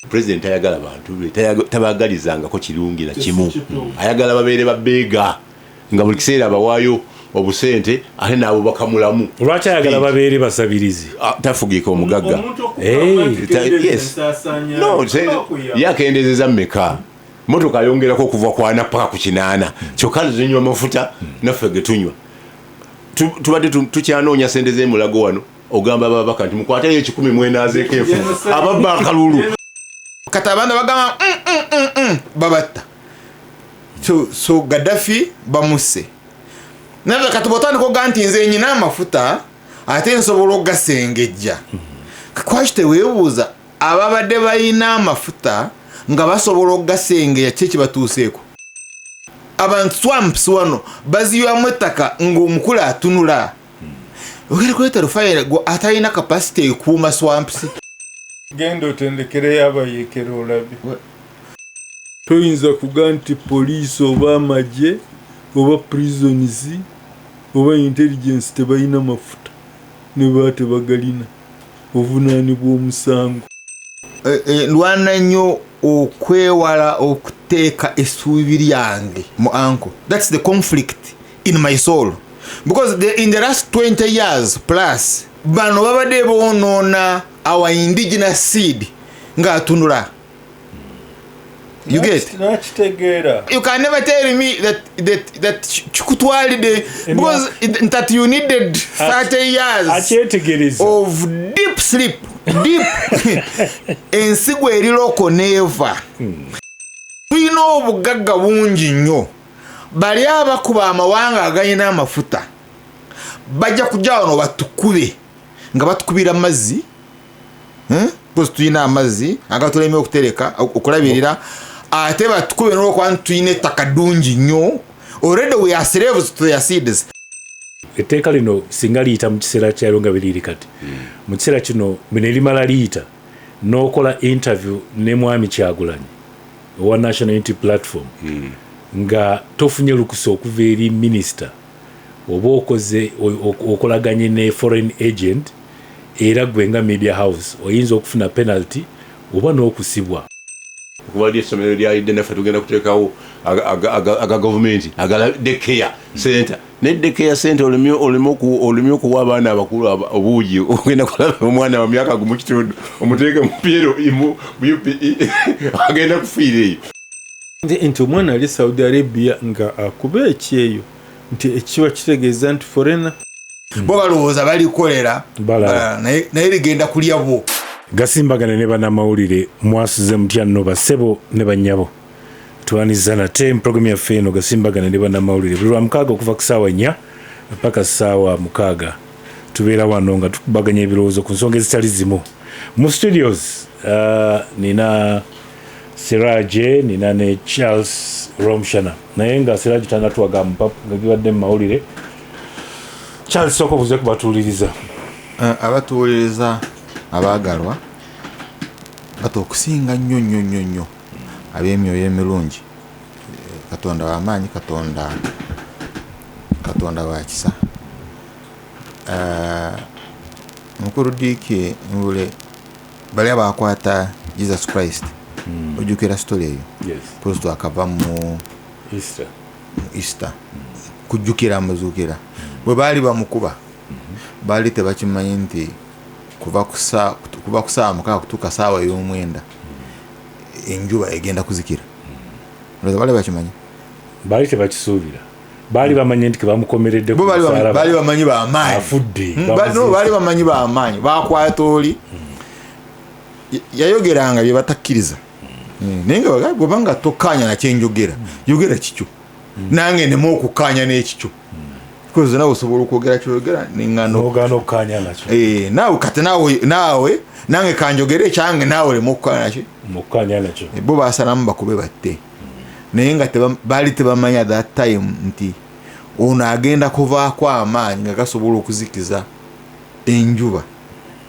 President tayagala bantu be, tabagalizangako kirungi na kimu. Ayagala babeere babeega nga buli kiseera abawaayo obusente ate naabo bakamulamu. Lwaki ayagala babeere basabirizi? Ah, tafugika omugagga. No, ye akendezeza mmeka? Motoka ayongerako okuva kwana paka ku 8, kyokka zinywa mafuta naffe getunywa. Tubadde tukyanoonya sente z'emulago wano, ogamba ababaka nti mukwateyo 10 mwenaazeeko enfufu ababba akalulu. Kati abaana bagamba babatta. So Gaddafi bamusse. Naye kati bw'otandika oga nti nze nyina amafuta ate nsobola okugasengejja, kwaki teweebuuza ababadde balina amafuta nga basobola okugasengejja ki ekibatuuseeko? Abantu swamps wano baziyiwamu ettaka ng'omukulu atunula. Ogenda kuleeta rufayira gwe atalina capacity ekuuma swamps. Genda otendekereyo abayeekera olabe. Toyinza kuga nti poliisi oba amagye oba prisons oba intelligence tebalina mafuta, ne baba tebagalina ovunaanibwa omusango. Ndwana nnyo okwewala okuteeka essuubi lyange mu uncle. That's the conflict in my soul, because in the last 20 years plus bano babadde boonoona our indigenous seed ng'atunula. You get? Nakitegeera. You can never tell me that kikutwalidde because that you needed 30 years akyetegereza of deep sleep, deep ensigo eri local never. Tulina obugagga bungi nnyo. Bali abakuba amawanga agalina amafuta bajja kujja wano batukube nga batukubira amazzi, Because tulina amazzi agatulemye okutereka, okulabirira, ate batukube n'olwokuba nti tulina ettaka ddungi nnyo. Already we are slaves to their seeds. Etteeka lino singa liyita mu kiseera kyalyo nga biriri kati, mu kiseera kino ne limala liyita, n'okola interview ne Mwami Kyagulanyi owa National Unity Platform nga tofunye lukusa okuva eri minisita, oba okoze okolaganye ne foreign agent, era gwe nga media house oyinza okufuna penalty oba n'okusibwa. Okuba ly essomero lyalidde, naffe tugenda kuteekawo aga gavumenti agala daycare center. Ne daycare center oleme okuwa abaana abakulu obuugi, ogenda kulaba omwana wa myaka 1.5 omuteeke mu PLE, mu UPE, agenda kufiira eyo. Nti omwana ali Saudi Arabia nga akuba ekyeyo, nti ekiba kitegeeza nti foreigner. Bo balowooza balikolera Balala. Naye ligenda kulya bo. Gasimbagane ne bannamawulire, mwasuze mutya nno bassebo ne bannyabo? Twaniriza nate mu pulogulaamu yaffe eno Gasimbagane ne bannamawulire, buli lwa mukaaga okuva ku ssaawa 4 paka ssaawa 6 tubeera wano nga tukubaganya ebirowoozo ku nsonga ezitali zimu. Mu studios nina Siraje, nina ne Charles Romshana, naye nga Siraje tanatuwaga nga bibadde mu mawulire. Charles, sooka obuze kubatuuliriza. Abatuwuliriza abaagalwa bata okusinga nnyo nnyo nnyo nnyo ab'emyoyo emirungi. Katonda w'amaanyi, Katonda wa kisa. Mukulu Diiki Ngule, bali abakwata Jesus Christ, ojjukira story eyo? Yes. Kristo akava mu Easter. Easter, kujjukira amuzuukira. Bwe baali bamukuba, baali tebakimanyi nti kuva ku saawa 6 kutuuka saawa 9 enjuba egenda kuzikira. Ndowooza baali bakimanyi. Baali tebakisuubira. Baali bamanyi nti kebamukomeredde ku Bo musalaba. baali bamanyi b'amaanyi. Afudde. No, baali bamanyi b'amaanyi. Bakwata oli. Yayogeranga bye batakkiriza. Naye nga bw'oba nga tokkaanya na kyenjogera, yogera kikyo. Nange nneme okukkaanya n'ekikyo. Because naawe osobola okwogera ky'oyogera n'eŋŋano. N'ogaana okukkaanya nakyo. Naawe kati naawe, nange kanjogere ekyange, naawe oleme okukkaanya nakyo. Okukkaanya nakyo. Bo baasalamu bakube batte. Naye nga baali tebamanya that time nti ono agenda kuvaako amaanyi nga gasobola okuzikiza enjuba,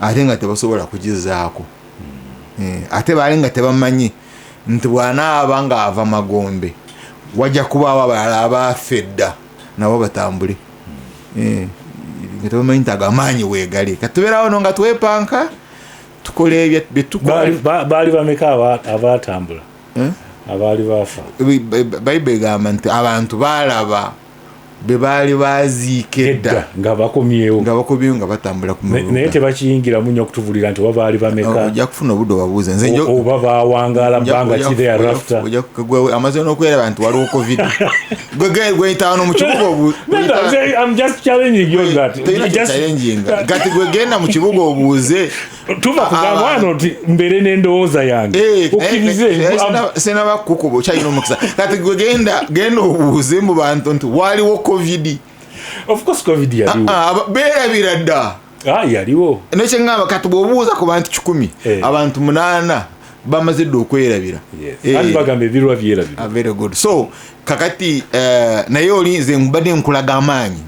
ate nga tebasobola kugizaako. Ate baali nga tebamanyi nti bw'anaaba ng'ava magombe wajja kubaawo abalala abaafa edda nabo batambule. Nga tebamanyi nti ago amaanyi weegali. Kati tubeerawo no nga twepanka, Tukola ebyo byetukola. Baali bameka abatambula, abaali bafa? Bayibuli egamba nti abantu baalaba be baali baziika edda nga bakomyewo, nga bakomyewo nga batambula ku naye muluka. Tebakiyingiramu nnyo okutubulira nti oba baali bameka. Ojja kufuna obudde obabuuze. Nze oba bawangaala bbanga ki thereafter. Amaze n'okweraba nti waliwo COVID. Gwe gweyitaano mu kibuga No, no, I'm just challenging you on that. Tolina kyalenjinga. Kati gwe genda mu kibuga obuuze. Tuva kugamba wano nti mbeere n'endowooza yange. Okkirize. Senaba kukuba, okyalina omukisa. Kati gwe genda obuuze mu bantu nti waliwo COVID. Of course COVID yaliwo. Ah, beerabira dda. Ah, yaliwo. Nekyeŋŋamba, kati bw'obuuza ku bantu 100, abantu 8 bamaze dda okwerabira. Anti bagamba ebirwa byerabira. Ah, very good. So kakati naye oli nze mbadde nkulaga amaanyi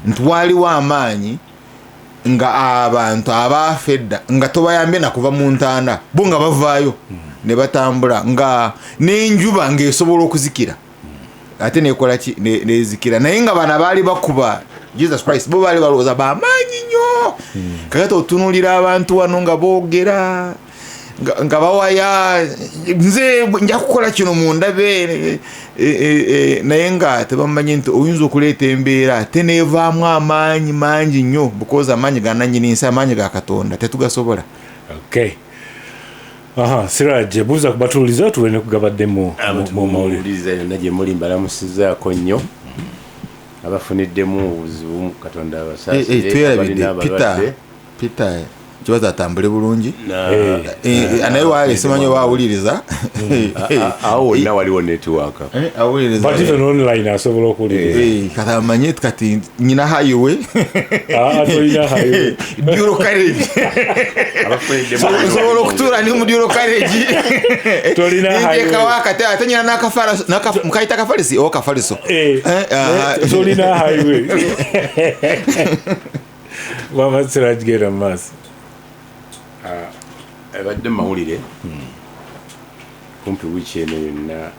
nti waliwo amaanyi nga abantu abaafa edda nga tobayambye nakuva mu ntaana, bo nga bavaayo ne batambula, nga n'enjuba ng'esobola okuzikira ate nekola ki, nezikira. Naye nga bano abaali bakuba Jesus Christ bo baali balowooza bamaanyi nnyo. Kakati otunuulira abantu wano nga boogera nga bawaya, nze nja kukola kino mundabe, naye nga tebamanyi nti oyinza okuleeta embeera ate nevaamu amaanyi mangi nnyo, because amaanyi ga nanyini nsi, amaanyi ga Katonda tetugasobola. Okay, aha, Siraj, buuza ku batuuliza tube ne kugabadde mu mawulire. Abatuwuliriza yonna gye muli, mbalamusizaako nnyo. Abafuniddemu obuzibu, Katonda abasaasire. Twerabidde. Abalina Peter. abalwadde. Peter kibazo atambule bulungi. Eh. Naye waali simanyi oba awuliriza. Awo wonna waliwo network. Awuliriza. But even online asobola okuwuliriza. Kati amanye kati nyina highway. Ah, tolina highway. Dual carriage. Nsobola okutuula ndi mu dual carriage. Tolina highway. Nteekawo akate ate nyina mukayita kafalisi oba kafaliso. Eh, tolina highway. Wama Siraj, genda mu maaso. Ebadde mawulire kumpi wiiki eno yonna,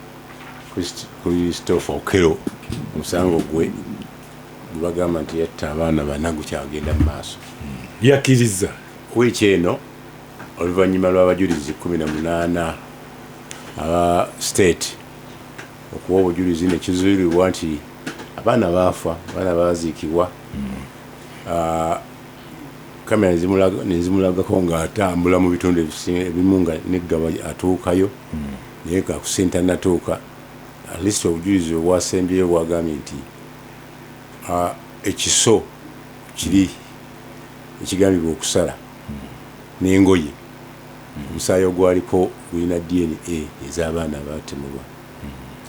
Christopher Okello, omusango gwe gwebagamba nti yatta abaana bana gukyagenda mu maaso. Yakkiriza. Wiiki eno, oluvannyuma lw'abajulizi 18 aba state okuwa obujulizi, nekizuulibwa nti abaana baafa, abaana baziikibwa. Ah, kamera nezimulagako ng'atambula mu bitundu ebimu nga neggaba atuukayo, naye kakusenta natuuka. At least obujulizi obwasembyeyo bwagambye nti ekiso kiri ekigambibwa okusala n'engoye, omusaayi ogwaliko gulina DNA ez'abaana abatemulwa.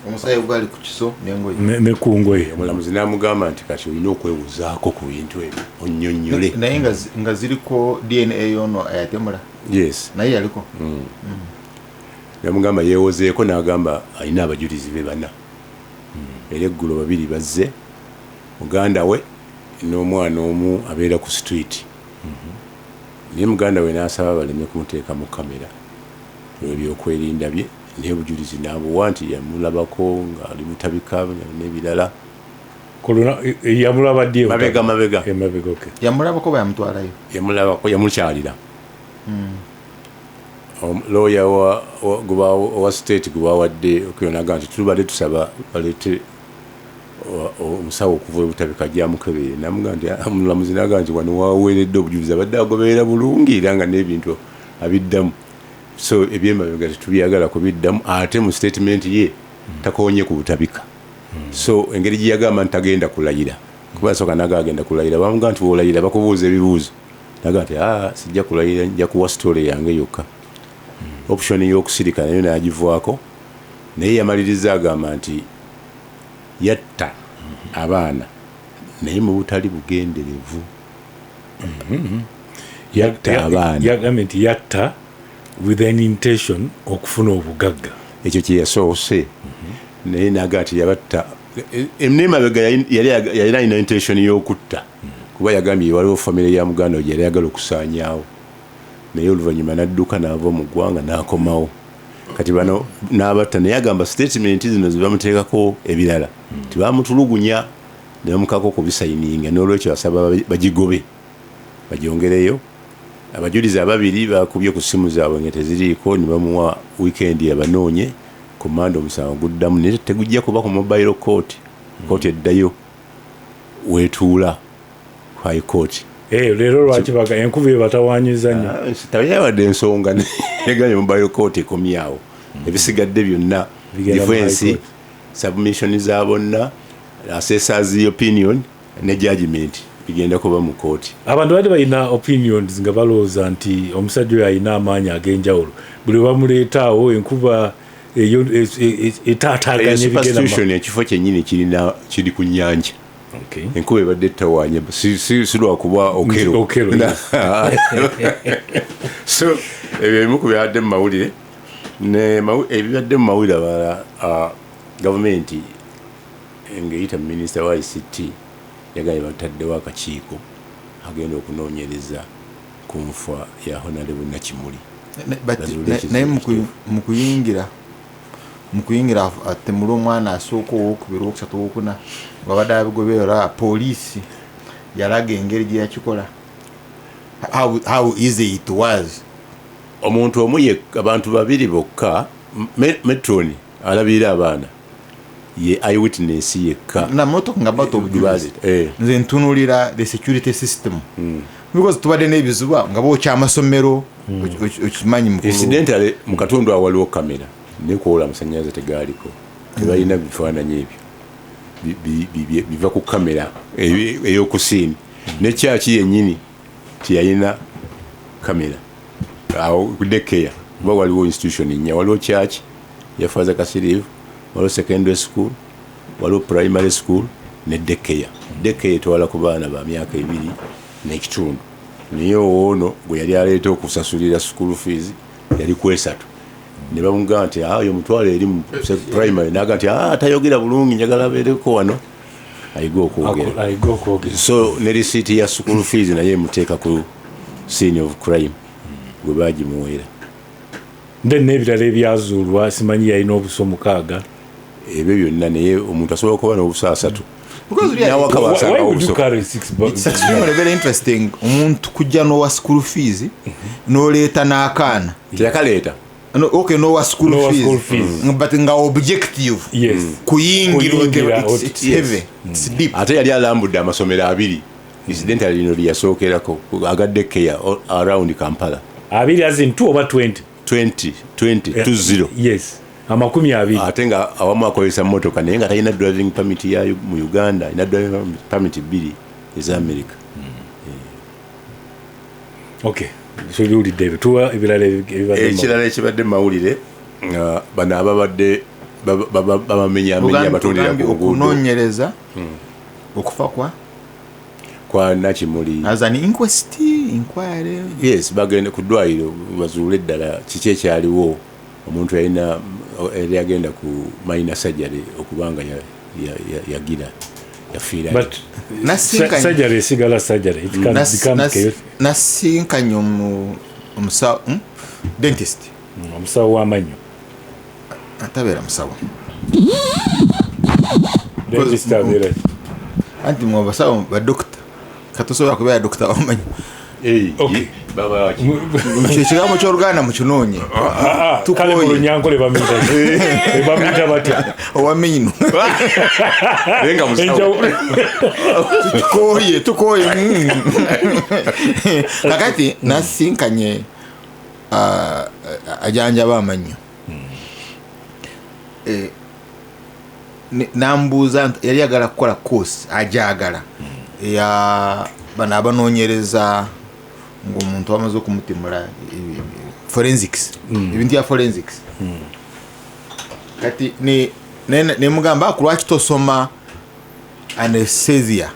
Omusaayi ogwali ku kiso n'engoye. Ne ku ngoye. Omulamuzi n'amugamba nti kati olina okwewozaako ku bintu ebyo onnyonnyole. Naye nga ziriko DNA yono ayatemula? Yes. Naye yaliko. Yamugamba yeewozeeko, n'agamba alina abajulizi be bana, era eggulo babiri bazze, muganda we n'omwana omu abeera ku street. Naye muganda we n'asaba baleme kumuteeka mu kamera ebyokwerinda bye, naye obujulizi n'abuwa nti yamulabako ng'ali butabika n'ebirala. Yamulaba ddi? Mabega, mabega. Emabega, okay. Yamulabako ba yamutwalayo? Yamulabako, yamukyalira. Lawyer wa state gwe bawadde okuyonaga nti tubadde tusaba baleete omusawo okuva ebutabika gyamukebere, namuga nti omulamuzi naga nti wano waweeredde obujulizi, abadde agoberera bulungi era nga n'ebintu abiddamu, so ebyemabega tetubyagala kubiddamu. Ate mu statement ye takonye ku butabika, so engeri gye yagamba nti tagenda kulayira, kuba asooka naga agenda kulayira, bamuga nti bwolayira bakubuuza ebibuuzo, naga nti "Ah, sijja kulayira, nja kuwa story yange yokka." Option y'okusirika nayo n'agivaako, naye yamaliriza agamba nti yatta abaana naye mu butali bugenderevu. Yatta abaana. Yagambye nti yatta with an intention okufuna obugagga. Ekyo kye yasoose, naye naga nti yabatta nemabega yali alina intention y'okutta, kuba yagambye waliwo famire ya muganda we gyeyali ayagala okusaanyaawo, naye oluvannyuma n'adduka n'ava mu ggwanga n'akomawo. Kati bano n'abatta, naye agamba statement zino zebamuteekako ebirala tibamutulugunya ne bamukako okubisayininga, n'olwekyo asaba bagigobe bagyongereyo. Abajulizi ababiri bakubye ku ssimu zaabwe nga teziriiko, ne bamuwa weekend abanoonye. Ku Mande omusango guddamu, naye tegujja kuba ku mobile court. Court eddayo wetuula ku High Court. Eh, leero lwaki baga enkuba ebatawanyiza nnyo? Tayawadde ensonga, neganye mobile court ekomyawo, ebisigadde byonna Bigenda mu High defense Court. Submission za bonna, assessors opinion ne judgment bigenda kuba mu kooti. Abantu badde balina opinions nga balowooza nti omusajja oyo alina amaanyi ag'enjawulo, buli bamuleeta awo enkuba eyo etaataaganya ebigenda mu Superstition. Ekifo kyennyini kirina kiri ku nnyanja. Enkuba ebadde etawaanya si lwakuba Okello. Okello, yes. So ebyo ebimu ku byabadde mu mawulire. Ebibadde mu mawulire abalala, gavumenti ng'eyita minisita wa ICT yagambye bataddewo akakiiko agenda okunoonyereza ku nfa ya Honorable Nakimuli. But Bazuule ekizibu naye ekituufu. Mu kuyingira atemula omwana asooka, owokubiri, owokusatu, owokuna, nga badde abigoberera, poliisi yalaga engeri gye yakikola, how easy it was. Omuntu omu ye, abantu babiri bokka, matron alabirira abaana ye eyewitness yekka. No, I'm not talking about obujulizi. Eh. Nze ntunulira the security system, because tubadde n'ebizibu nga bookya amasomero, okimanyi mukulu. Incidentally, mu katundu awo waliwo kamera, naye kwola amasanyalaze tegaaliko, tebalina bifaananyi ebyo. Biva ku kamera ey'okusiini, ne kyaki yennyini teyalina kamera awo ku daycare, kuba waliwo institution nnya: waliwo church ya Father Kasirivu, waliwo secondary school, waliwo primary school ne daycare. Daycare etwala ku baana ba myaka 2.5, naye owoono gwe yali aleeta okusasulira school fees yali ku 3, ne bamugamba nti, "Ah, oyo mutwalo eri mu primary," naga nti, "Ah, tayogera bulungi, njagala abeereko wano ayige okwogera." Ayiga okwogera. So ne risiiti ya school fees naye emuteeka ku scene of crime gwe bagimuweera. Then n'ebirala ebyazuulwa, simanyi yalina obuso 6. Ebyo byonna, naye omuntu asobola okuba n'obuso 3 Because really- nawaka Why basanga would you obuso. carry six It's extremely very interesting, omuntu kujja n'owa school fees n'oleeta n'akaana. Teyakaleeta. No, okay, n'owa school N'owa fees. school fees. But nga objective kuyingira Kuyingira, it's heavy, it's deep. Ate yali alambudde amasomero 20, incidentally lino lyeyasookerako aga daycare around Kampala. 20 as in 2 oba 20? 20, 20, 20. Yes, 20. Ate nga awamu akozesa motoka, naye nga talina driving permit ya mu Uganda, alina driving permit bbiri eza America. Okay, tuliwulidde ebyo, tuwa ebirala ebibadde mu Ekirala ekibadde mu mawulire, nga bano ababadde babamenyamenya batundira Tugambye ku nguudo. Okunoonyereza okufa kwa Kwa Nakimuli. As an inquest, inquiry. Yes, bagenda ku ddwaliro bazuule eddala kiki ekyaliwo, omuntu yalina yali agenda ku minor surgery okubanga yagira yafiira. But Nasinkanye- surgery esigala surgery, it can become chaotic. Nasinkanye omusawo, dentist. Omusawo w'amannyo. Atabeera musawo. Dentist abeera Anti mu basawo badokita, katosobola kubeera dokita wamanyi. Eh, Okay. baba ki? Ekigambo kyoluganda mukinoonye. Ah, ah, kale mu Lunyankole bamuyita, bamuyita batya? Owamiino. Naye nga musawo. Tukoye, tukoye. Kakati nasinkanye ajanjaba amannyo. Eh, nambuuza nti yali agala kukola course, ajagala ya bano abanoonyereza ngaomuntu bamaze okumutemula, forensics, ebintu bya forensics. Kati nemugamba, "Lwaki tosoma anesthesia,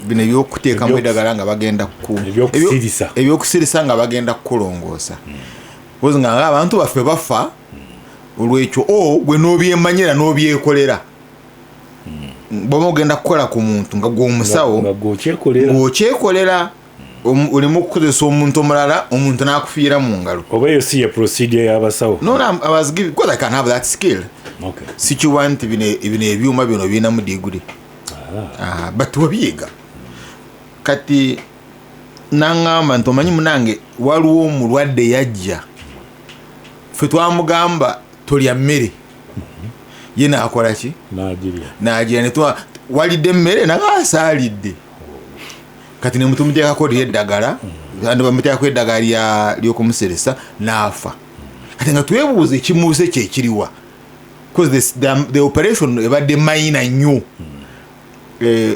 bino ebyokuteekamu eddagala nga bagenda ku Ebyokusirisa. Ebyokusirisa nga bagenda kukulongoosa, because nga abantu baffe bafa olwekyo, o gwe n'obyemanyira n'obyekolera, bwaba ogenda kukola ku muntu nga gwe omusawo nga gwokyekolera ng'okyekolera, olimu okukozesa omuntu omulala, omuntu n'akufiira mu ngalo. Oba eyo si ye procedure y'abasawo? No, I was giving, because I can have that skill. Sikiwa nti bino ebyuma bino birinamu diguri. Ah, but wabiyiga. Kati Naŋŋamba nti omanyi munange, waliwo omulwadde yajja, ffe twamugamba tolya mmere, ye naakola ki? N'agirya. Nagira netwa walidde emmere, naga asaalidde. Kati nemutumuteekako lyo eddagala, and bamuteekako eddagala lyokumuseresa, n'afa. Kati nga twebuuza ekimuuse kyekiriwa, because the operation ebadde minor nnyo.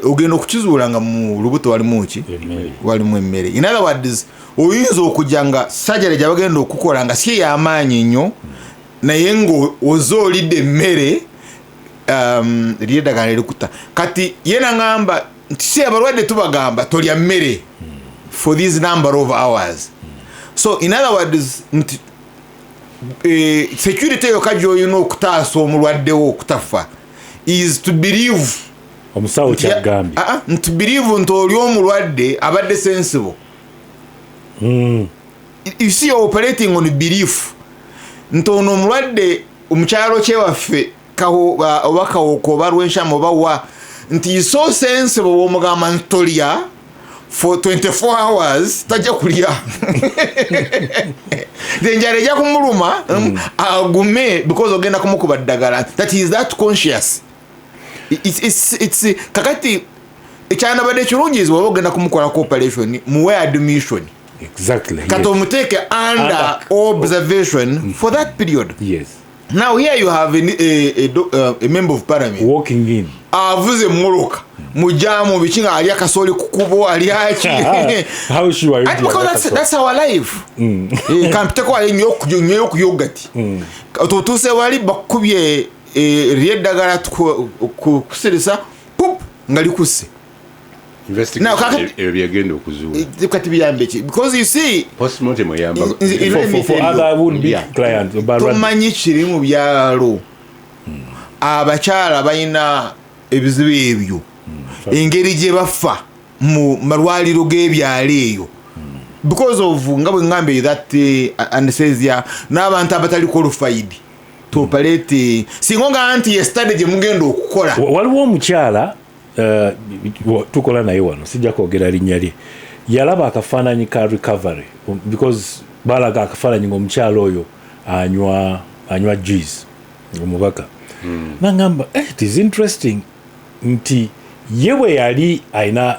Ogenda okukizuula nga mu lubuto walimu ki? Emmere. Walimu emmere. In other words, oyinza okujja nga surgery gyabagenda okukola nga si ey'amaanyi nnyo, naye nga oze olidde emmere, lyeddagala erikuta. Kati ye naŋŋamba nti si abalwadde tubagamba tolya mmere for this number of hours. So in other words, nti security yokka gy'olina okutaasa omulwaddewo okutafa is to believe omusawo kyagambye. Ah, ah, nti believe nti oli omulwadde abadde sensible. You see, you're operating on belief nti ono omulwadde omukyalo kyewaffe oba Kawoko oba Lwenshama oba wa, nti is so sensible, bwomugamba nti tolya for 24 hours, tajja kulya. Enjala ejja kumuluma, agume because ogenda kumukuba ddagala. That is that conscious. It's kakati ekyanabadde ekirungi is bw'oba ogenda kumukolako operation, muwe admission. Kati omuteeke under observation for that period. Now here you have a member of parliament walking in avuze emmotoka mujamu biki, nga alya kasooli ku kubo, alyaki. How sure are you? And because that's our life. Kampiteko wali nyoyo ku yogurt, otuuse wali bakubye lyeddagala kusirisa pup nga likusse. Investigation. Now, Ebyo byagenda okuzuula. Kati biyambe ki? Because you see, Postmortem eyamba. Let me For tell you. other would be clients oba Tomanyi kiri mu byalo, abakyala balina ebizibu ebyo, engeri gye bafa mu malwaliro g'ebyalo eyo because of, nga bwe ngambye, that anesthesia n'abantu abatali qualified to operate. Singa nga nti ye study gye mugenda okukola. Waliwo omukyala tukola naye wano, sijja kwogera linnya lye, yalaba akafaananyi ka recovery, because balaga akafaananyi ngaomukyala oyo anywa juice, omubaka. Nagamba, it is interesting nti ye bwe yali alina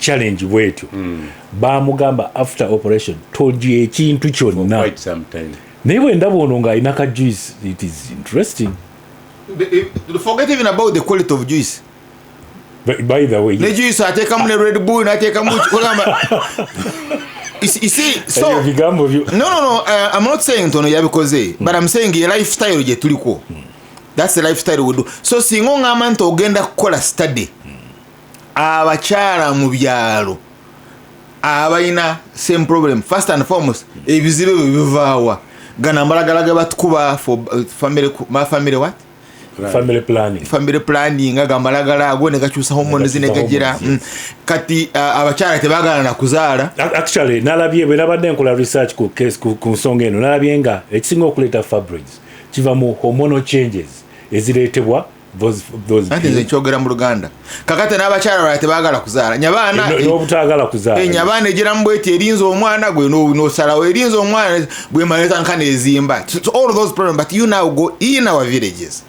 challenge bwetyo, bamugamba after operation tolya ekintu kyonna. Quite some time. Naye bwe ndaba ono ng'alina ka juice, it is interesting. Forget even about the quality of juice. By the way, Ne juice ateekamu ne Red Bull, n'ateekamu ogamba. You see, so ebyo bigambo byo. No, I'm not saying nti ono yabikoze, but I'm saying ye lifestyle gye tuliko. That's the lifestyle we do. So singa oŋŋamba nti ogenda kukola study abakyala mu byalo abalina same problem, first and foremost, ebizibu ebyo bivaawa? Gano amalagala ge batukuba for family, ma family what? Family planning. Family planning, aga amalagala ago ne gakyusa hormones ne Gakyusa gagira. hormones. Kati abakyala tebaagala na kuzaala. Actually nalabye bwe nabadde nkola research ku case, ku nsonga eno, nalabye nga ekisinga okuleeta fibroids kiva mu hormonal changes ezireetebwa those Anti nze nkyogera mu Luganda. Kakati n'abakyala balala tebaagala kuzaala, nyabaana N'obutaagala kuzaala. Enyabaana egiramu bweti, erinza omwana gwe n'osalawo, erinza omwana bwemala etandika nezimba. So all those problems. But you now go in our villages,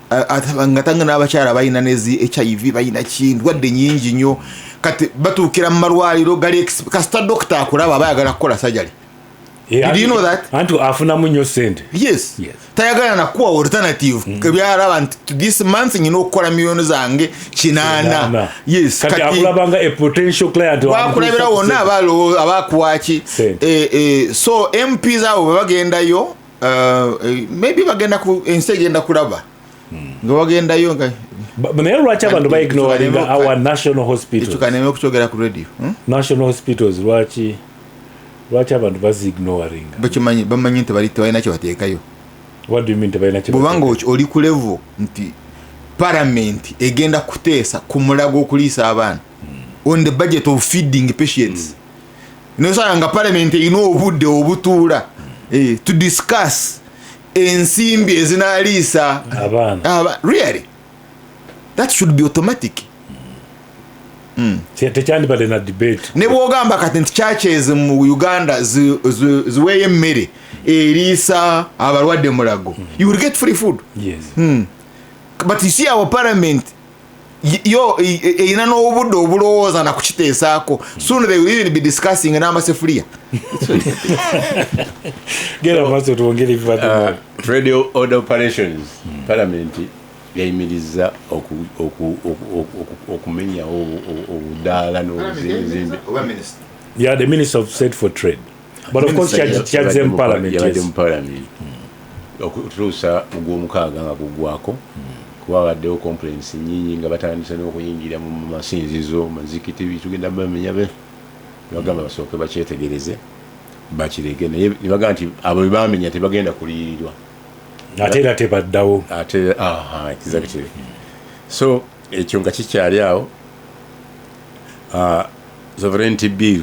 nga tanga n'abakyala balina nezi HIV, balina ki, ndwadde nyingi nnyo. Kati batuukira mu malwaliro gali kasita dokita akulaba aba ayagala kukola surgery. Did you know that? Anti afunamu nnyo sente. Yes. Yes. Tayagala nakuwa alternative. Byalaba nti this month nyina okukola miliyoni zange 8. Yes. Kati akulabanga a potential client. Wakulabira wonna abakuwaki. Sente. So MPs abo bwe bagendayo, maybe bagenda ku ensi egenda kulaba nga bagendayo nga Naye lwaki abantu baignoringa our national Ekyo hospitals? Kaneme okukyogera ku radio, National hospitals, lwaki abantu bazignoringa? Bakimanyi, bamanyi nti bali tebalina kyebateekayo. What do you mean tebalina kye Bwobanga bateekayo? oli ku level nti parliament egenda kuteesa ku mulago okuliisa abaana, on the budget of feeding patients, nosanga nga parliament erina obudde obutuula to discuss ensimbi ezinaliisa abaana. Really, that should be automatic. Tekyandibadde na debate. Ne bwogamba kati nti churches mu Uganda ziweeyo emmere eriisa abalwadde Mulago, you will get free food. But you see, our parliament yo erina n'obudde obulowooza nakukiteesaako. Soon they will even be discussing n'amasefuliya. Genda maaso, twongere ebibadde. Trade order operations, parliament yayimiriza okumenyawo obudaala n'obuzimbe. Yeah, the Minister of State for Trade, but of course kyazze mu parliament. Yabadde Yes. mu parliament okutuusa mu Gwomukaaga nga gugwako, kuba babaddewo complaints nyingi nga batandise n'okuyingira mu masinzizo, mazikiti, tugenda bamenya be nebagamba basooke bakyetegereze, bakirege, naye nebagamba nti abo bebamenya tebagenda kuliyirirwa. Ate era tebaddawo. Ate aha, exactly. So ekyo nga kikyali awo, sovereignty bill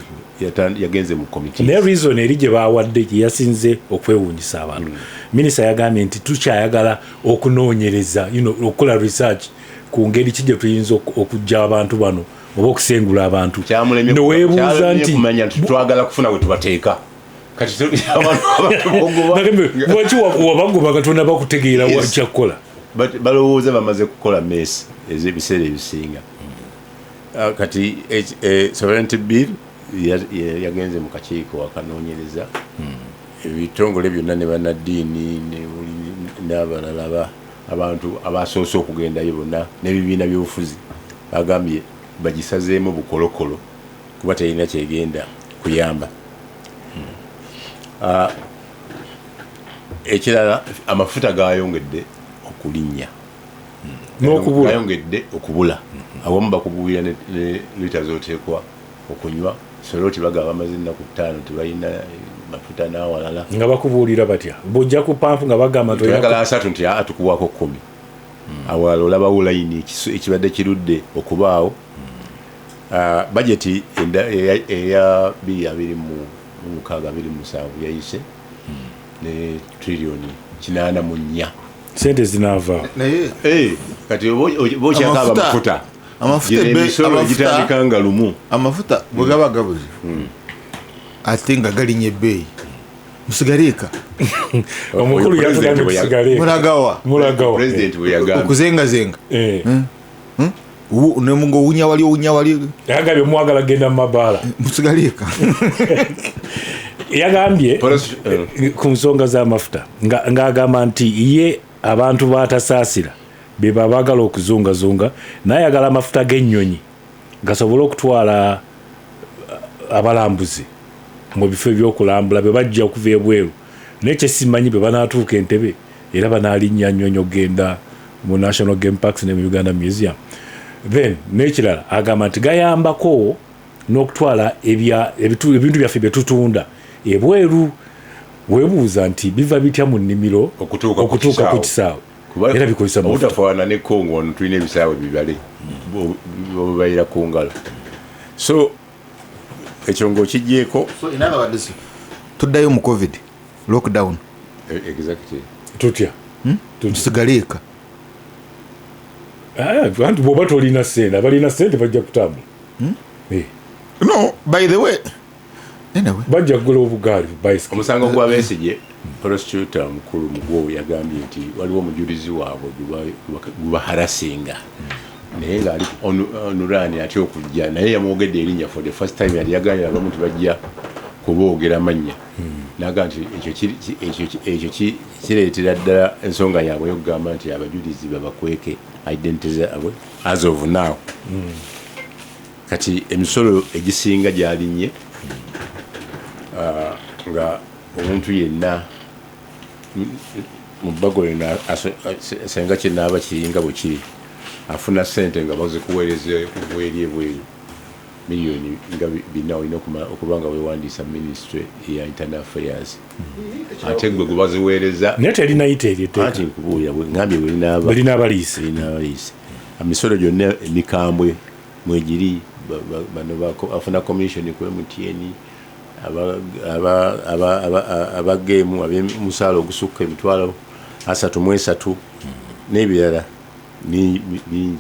yagenze mu committee. Naye reason eri gye bawadde gye yasinze okwewuunyisa abantu, minisita yagambye nti tukyayagala okunoonyereza, okukola research ku ngeri ki gye tuyinza okuggya abantu bano oba okusengula abantu. Kyamulemye Neweebuuza kyamulemye nti kumanya nti twagala kufuna we tubateeka. Kati abantu bogoba. Nagambye, lwaki wabagoba nga tonaba kutegeera Yes. kyakkola? Balowooza bamaze kukola mess ez'ebiseera ebisinga. Kati sovereignty bill yagenze mu kakiiko akanoonyereza, ebitongole byonna ne bannaddiini ne n'abalala abantu abasoose okugendayo bonna n'ebibiina by'obufuzi bagambye bagisazeemu bukolokolo kuba terina kyegenda kuyamba. Ekirala, amafuta gayongedde okulinnya. N'okubula. Gayongedde okubula. Awamu bakubuulira ne lita zoteekwa okunywa. Soroti bagaba bamaze ennaku 5 tebalina mafuta n'awalala. Nga bakubuulira batya? Bw'ojja ku pampu nga bagamba nti oyagala 30, nti aa, tukuwaako 10. Awalala olabawo layini ekibadde kirudde okubaawo. Bajeti eya 2026 27 yayise ne triliyoni 84. Sente zinaavaawo. Naye Eh, kati oba okyakaaba amafuta, amafuta gino emisolo egitandika nga lumu. Amafuta bwe gaba gabuze ate nga galinnya ebbeeyi, musigale eka. Omukulu Oyo yatugambye president bwe tusigale eka. Mulagawa? Mulagawa? President bwe yagambye. Okuzengazenga. Eh. Ngaowunya wali, owunya wali. Yagambye mwagala genda mu mabaala. Musigale eka. Yagambye Police- ku nsonga z'amafuta ng'agamba nti ye abantu batasaasira be babaagala okuzungazunga, naye ayagala amafuta g'ennyonyi gasobole okutwala abalambuzi mu bifo ebyokulambula bwe bajja okuva ebweru. Naye kyesimanyi, bwe banaatuuka Entebe era banaalinnya nnyonyi okugenda mu National Game Parks ne mu Uganda Museum? Then n'ekirala, agamba nti gayambako n'okutwala ebintu byaffe bye tutunda ebweru. Weebuuza nti biva bitya mu nnimiro Okutuuka ku okutuuka ku kisaawe. kisaawe? Era bikozesa mafuta. Obutafaanana ne Congo, wano tulina ebisaawe bibale bubayira ku ngalo. So ekyo ng'okigyeko. Tuddayo mu COVID lockdown. Exactly. Tutya? Musigale eka. Ah, anti bw'oba tolina sente, abalina sente bajja kutambula. Eh, No, by the way, anyway. Bajja kugula obugaali, bicycle. Omusango gwa Besigye, prosecutor mukulu mugwo yagambye nti waliwo omujulizi waabwe gubaharasinga, naye ngaali onurani atya okujja, naye yamwogedde erinnya for the first time. Yali yagambye abamu tibajja kuboogera mannya, naga nti ekyo kireetera ddala ensonga yaabwe yokugamba nti abajulizi babakweke identity zaabwe as of now. Kati emisolo egisinga gyalinnye, nga omuntu yenna mu bbago lino senga kyenaaba kiringa bwe kiri, afuna sente nga bazikuweereza okuva eri ebweru miliyoni nga 400, olina okuba nga weewandiisa ministry eya internal affairs, ate gwe gwe baziweereza. Naye terinayita eryo Anti etteeka. nkubuulira, ngambye bwerinaaba Belinaaba liisi. Erinaaba liisi. Emisolo gyonna emikambwe mwegiri. Bano afuna commission ku MTN, abageemu ab'omusaala ogusukka 330,000 n'ebirala bingi.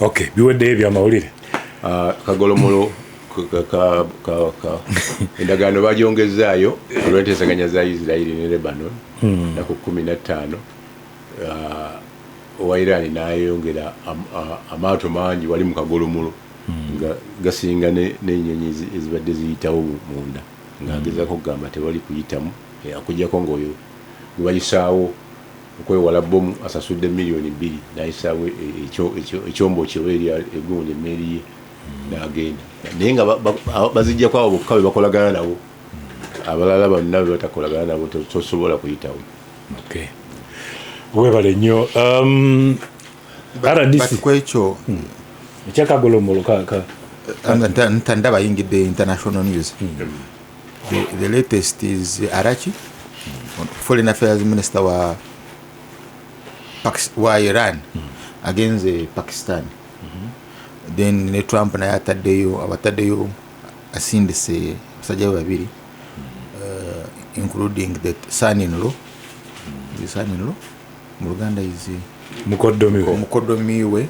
Okay, biweddeyo ebyamawulire. Ah, kagolomolo endagaano bagyongezaayo olw'enteeseganya za Isirairi ne Lebanon naku 15. Ah, owa Iran n'ayongera amaato mangi wali mu kagolomolo nga gasinga n'ennyonyi ezibadde ziyitawo munda, ng'agezaako okugamba tewali kuyitamu, okuggyako ng'oyo gwe bayisaawo okwewala bomu asasudde miliyoni 2 n'ayisaawo ekyombo kye oba eri egundi emmeeri ye n'agenda, naye nga bazijjako abo bokka be bakolagana nabo, abalala bonna be batakolagana nabo tosobola kuyitawo. Okay, webale nnyo. RDC. But kwekyo ekyakagolomolo ka Ntandaba ayingidde international news. The latest is Araghchi, foreign affairs minister wa Iran, agenze Pakistan. Then ne Trump naye ataddeyo, abataddeyo, asindise abasajja be babiri, including the son in law. The son in law mu Luganda is mukoddomi we. Omukoddomi we,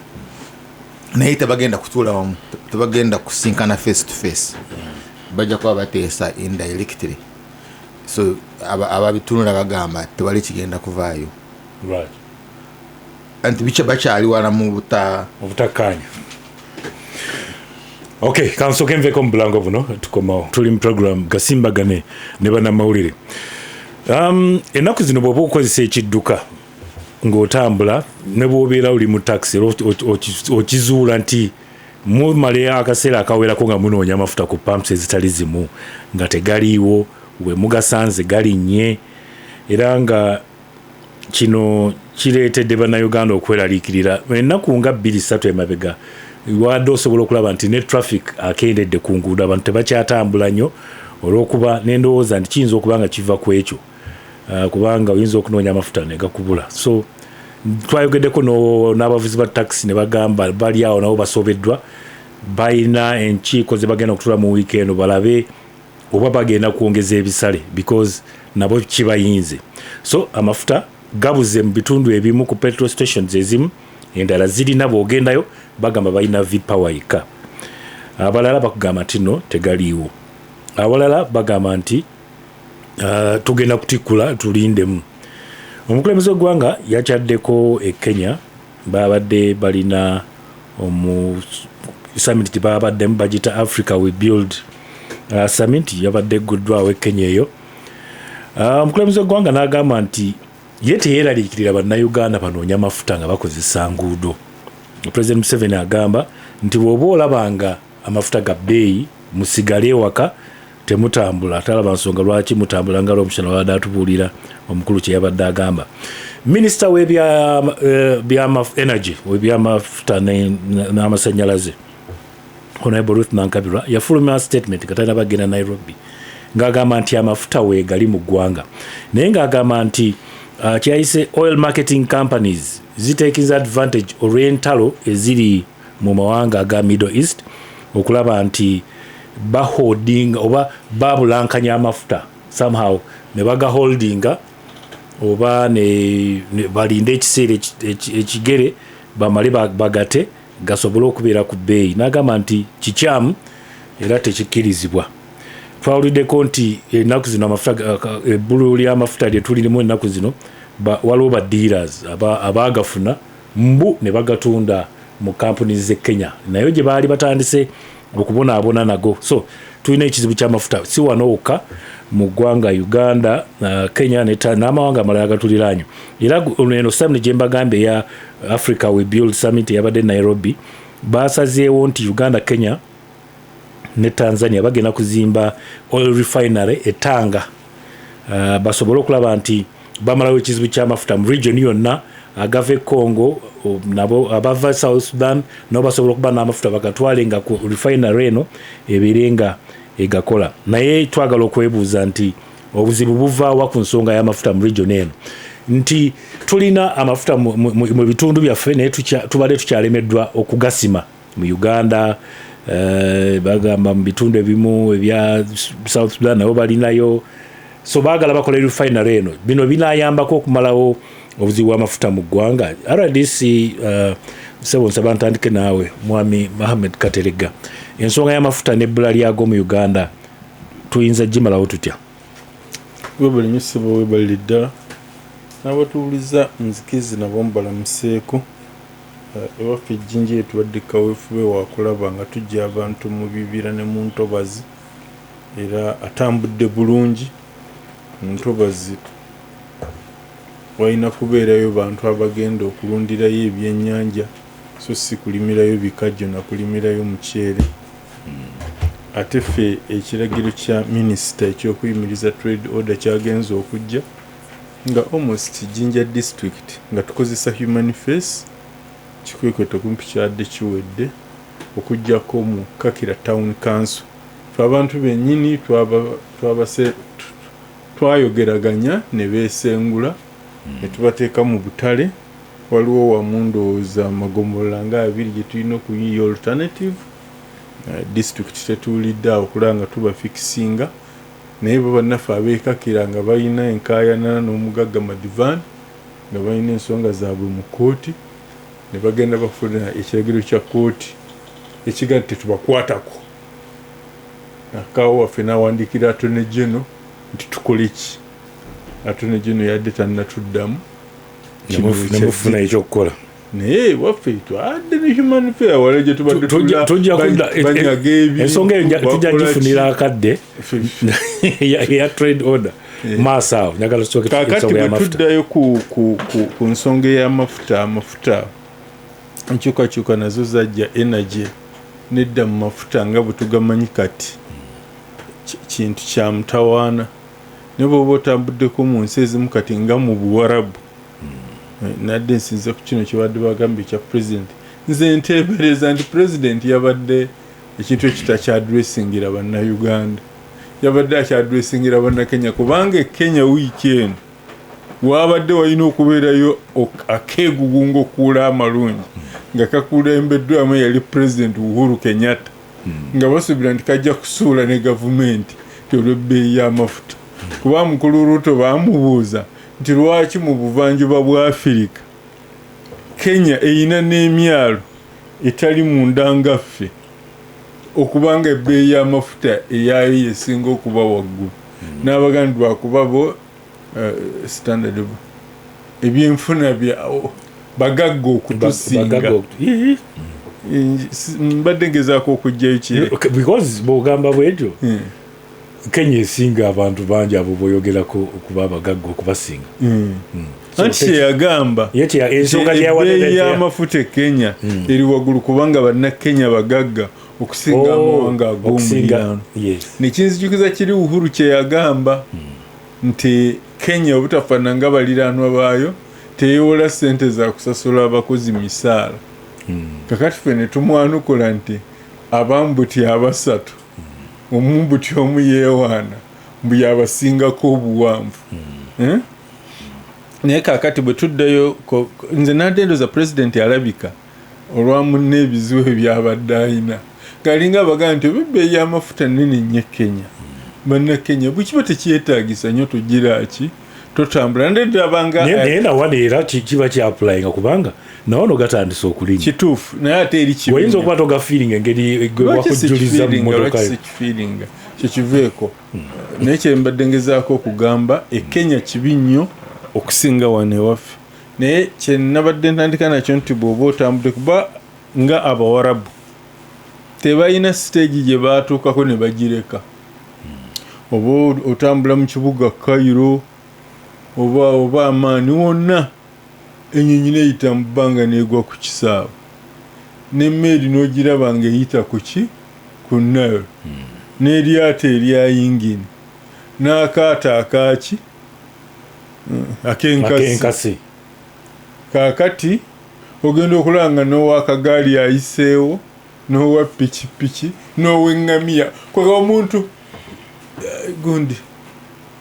naye tebagenda kutuula wamu, tebagenda kusinkana face to face, bajja kuba bateesa indirectly. So ababitunula bagamba tewali kigenda kuvaayo. Anti bakyali wala mu buta obutakkaanya. Okay, kansooke nveeko mu bulango buno, tukomawo. Tuli mu program Gasimbagane ne Bannamawulire. Ennaku zino bw'oba okozesa ekidduka ng'otambula, ne bw'obeera oli mu taxi, era okizuula nti mumala akaseera akawerako nga munoonya amafuta ku pumps ezitali zimu nga tegaliiwo, we mugasanze galinnye, era nga kino kireetedde Bannayuganda okweraliikirira. Ennaku nga 2, 3 emabega wadde osobola okulaba nti ne traffic akendedde ku nguudo, abantu tebakyatambula nnyo, olw'okuba nendowooza nti kiyinza okuba nga kiva ku ekyo, kubanga oyinza okunoonya amafuta ne gakubula. So twayogeddeko n'abavuzi ba taxi ne bagamba bali awo nabo basobeddwa, balina enkiiko ze bagenda okutula mu wiiki eno balabe oba bagenda kwongeza ebisale, because nabo kibayinze. So amafuta gabuze mu bitundu ebimu ku petrol stations ezimu, endala zirina, bw'ogendayo bagamba balina V-Power yekka, abalala bakugamba nti no tegaliiwo, abalala bagamba nti tugenda kutikkula, tulindemu. Omukulembeze w'eggwanga yakyaddeko e Kenya, babadde balina omu summit gye babaddemu bagita Africa We Build Summit, yabadde egguddwawo e Kenya eyo. Omukulembeze w'eggwanga n'agamba nti ye teyeeraliikirira Bannayuganda banoonya amafuta nga bakozesa nguudo. President Museveni agamba nti bw'oba olaba nga amafuta ga bbeeyi, musigale ewaka, temutambula, talaba nsonga lwaki mutambula, nga Lwomushana babadde atubuulira omukulu kye yabadde agamba. Minisita w'ebya energy, webyamafuta n'amasannyalaze, Honorable Ruth Nankabirwa, yafulumya statement nga talina bagenda Nairobi, ng'agamba nti amafuta weegali mu ggwanga, naye ng'agamba nti kyayise oil marketing companies zitakinze advantage olw'entalo eziri mu mawanga aga Middle East okulaba nti baholding oba babulankanya amafuta somehow ne bagaholdinga oba ne balinde ekiseera ekigere bamale bagate gasobole okubeera ku bbeeyi. N'agamba nti kikyamu era tekikkirizibwa. Twawuliddeko nti ennaku zino amafuta, ebbulu ly'amafuta lye tulirimu ennaku zino, waliwo ba dealers abaagafuna mbu ne bagatunda mu kampuni z'e Kenya, naye gye baali batandise okubonaabona nago. So tulina ekizibu ky'amafuta si wano wokka mu ggwanga Uganda, Kenya n'amawanga amalala agatuliraanye. Era eno summit gye mbagambye eya Africa We Build Summit eyabadde Nairobi, basazeewo nti Uganda, Kenya ne Tanzania bagenda kuzimba oil refinery e Tanga, basobole okulaba nti bamalawo ekizibu ky'amafuta mu region yonna. Agava e Congo nabo abava South Sudan nabo basobola okuba n'amafuta bagatwale nga ku refinery eno ebeere nga egakola. Naye twagala okwebuuza nti obuzibu buvaawa ku nsonga y'amafuta mu region eno, nti tulina amafuta mu bitundu byaffe, naye tubadde tukyalemeddwa okugasima mu Uganda. Bagamba mu bitundu ebimu ebya South Sudan nabo balinayo, so baagala bakola refinery eno. Bino binayambako okumalawo obuzibu bw'amafuta mu ggwanga. RDC Sebo, nsaba ntandike naawe, Mwami Mohamed Kateregga. Ensonga y'amafuta n'ebbula lyago mu Uganda tuyinza gimalawo tutya? Webale nnyo ssebo, webalire ddala. N'abatuwuliza nzikizi nabo mbalamuseeko. Ewaffe ejjinja tubadde kaweefube wakulaba nga tujja abantu mu bibira ne mu ntobazi, era atambudde bulungi. Mu ntobazi walina kubeerayo bantu abagenda okulundirayo ebyennyanja, so si kulimirayo bikajjo na kulimirayo muceere. Ate ffe ekiragiro kya minisita ekyokuyimiriza trade order kyagenza okujja nga almost Jinja district nga tukozesa human face kikwekweto kumpi kyadde kiwedde, okugjako mu Kakira Town Council. Fe abantu bennyini twayogeraganya ne beesengula ne tubateeka mu butale. Waliwo wamu ndowooza amagombolola nga 2 gye tulina okuyiiya alternative. District tetuwulidde awo okulaba nga tubafikisinga, naye bo bannaffe abeekakira nga balina enkaayana n'omugagga Madivan, nga balina ensonga zaabwe mu kkooti, ne bagenda bafuna ekiragiro kya kkooti ekiga nti tetubakwatako. Nakaawo waffe n'awandiikira Attorney General nti tukole ki? Attorney General yadde tannatuddamu. Nemufuna ekyokukola. Naye waffe twadde ne human fair wala gye tubadde tujja kudda banyaga ebintu, ensonga eyo tujja bakola gifunira ki? akadde eya trade order maaso awo. Njagala tusooke Kaakati ensonga bwe y'amafuta. tuddayo ku nsonga ey'amafuta, amafuta enkyukakyuka nazo zajja, energy nedda mu mafuta nga bwe tugamanyi kati kintu kya mutawaana. Naye bw'oba otambuddeko mu nsi ezimu kati nga mu Buwarabu, nadde nsinze ku kino kyebadde bagambye ekya president. Nze nteebereza nti president yabadde ekintu ekitakyadressingira Bannayuganda, yabadde akyadressingira Bannakenya, kubanga e Kenya wiiki eno wabadde walina okubeerayo akeegugunga okuula amalungi nga kakulembeddwamu eyali President Uhuru Kenyatta, nga basuubira nti kajja kusuula ne gavumenti ti olw'ebbeeyi y'amafuta. Kuba mukulu Ruto baamubuuza nti lwaki mu buvanjuba bwa Afirika Kenya eyina n'emyalo etali munda nga ffe okubanga ebbeeyi y'amafuta eyaayo yesinga okuba waggulu, n'abaga nti lwakuba bo standard ebyenfuna bya bagagga okutusinga. Bagagga Ii. Mbadde ngezaako okuggyayo kire. Okay, because bw'ogamba bwetyo, Kenya esinga abantu bangi abo boyogerako okuba abagagga okubasinga. So, Anti kyeyagamba ye ensonga gye ebbeeyi y'amafuta e Kenya eri waggulu kubanga Bannakenya bagagga okusinga amawanga ag'omuliraano. Nekinzijukiza kiri Uhuru kyeyagamba nti Kenya obutafaanana nga baliraanwa baayo teyewola ssente za kusasula abakozi misaala. Kakati ffe ne tumwanukula nti abambuti abasatu, omumbuti omu yeewaana mbu yabasingako obuwanvu. Eh? Naye kakati bwe tuddayo nze nadde ndowooza pulezidenti alabika olwa munne ebizibu ebyabadde ayina galinga abagaa nti oba ebbeeyi y'amafuta nnene nnyo e Kenya, Bannakenya bwe kiba tekyetaagisa nnyo tugira ki totambula ndedabanga. Naye nawano era kiba kyapplyinga kubanga nawano gatandise okulinnya. Kituufu, naye ate eri kibi Oyinza nnyo. okuba togafiiringa engeri gwe Lwaki wakujjuliza mu sikifiiringa? mmotoka Lwaki yo. sikifiiringa? Kyekiveeko, naye kyembadde ngezaako okugamba, e Kenya kibi nnyo okusinga wano ewaffe. Naye kyenabadde ntandika nakyo nti bw'oba otambudde, kuba nga Abawarabu tebalina siteegi gye baatuukako ne bagireka, oba otambula mu kibuga Cairo oba amaani wonna, enyonyi neyita mu bbanga negwa ku kisaawe, n'emmeeri n'ogiraba ng'eyita ku ki, ku Nile, n'eryato erya yingini n'akaato akaaki ak'enkasi. Ak'enkasi. Kaakati ogenda okulaba nga n'owakagaali ayiseewo, n'owa pikipiki, n'ow'eŋŋamiya, kwega omuntu gundi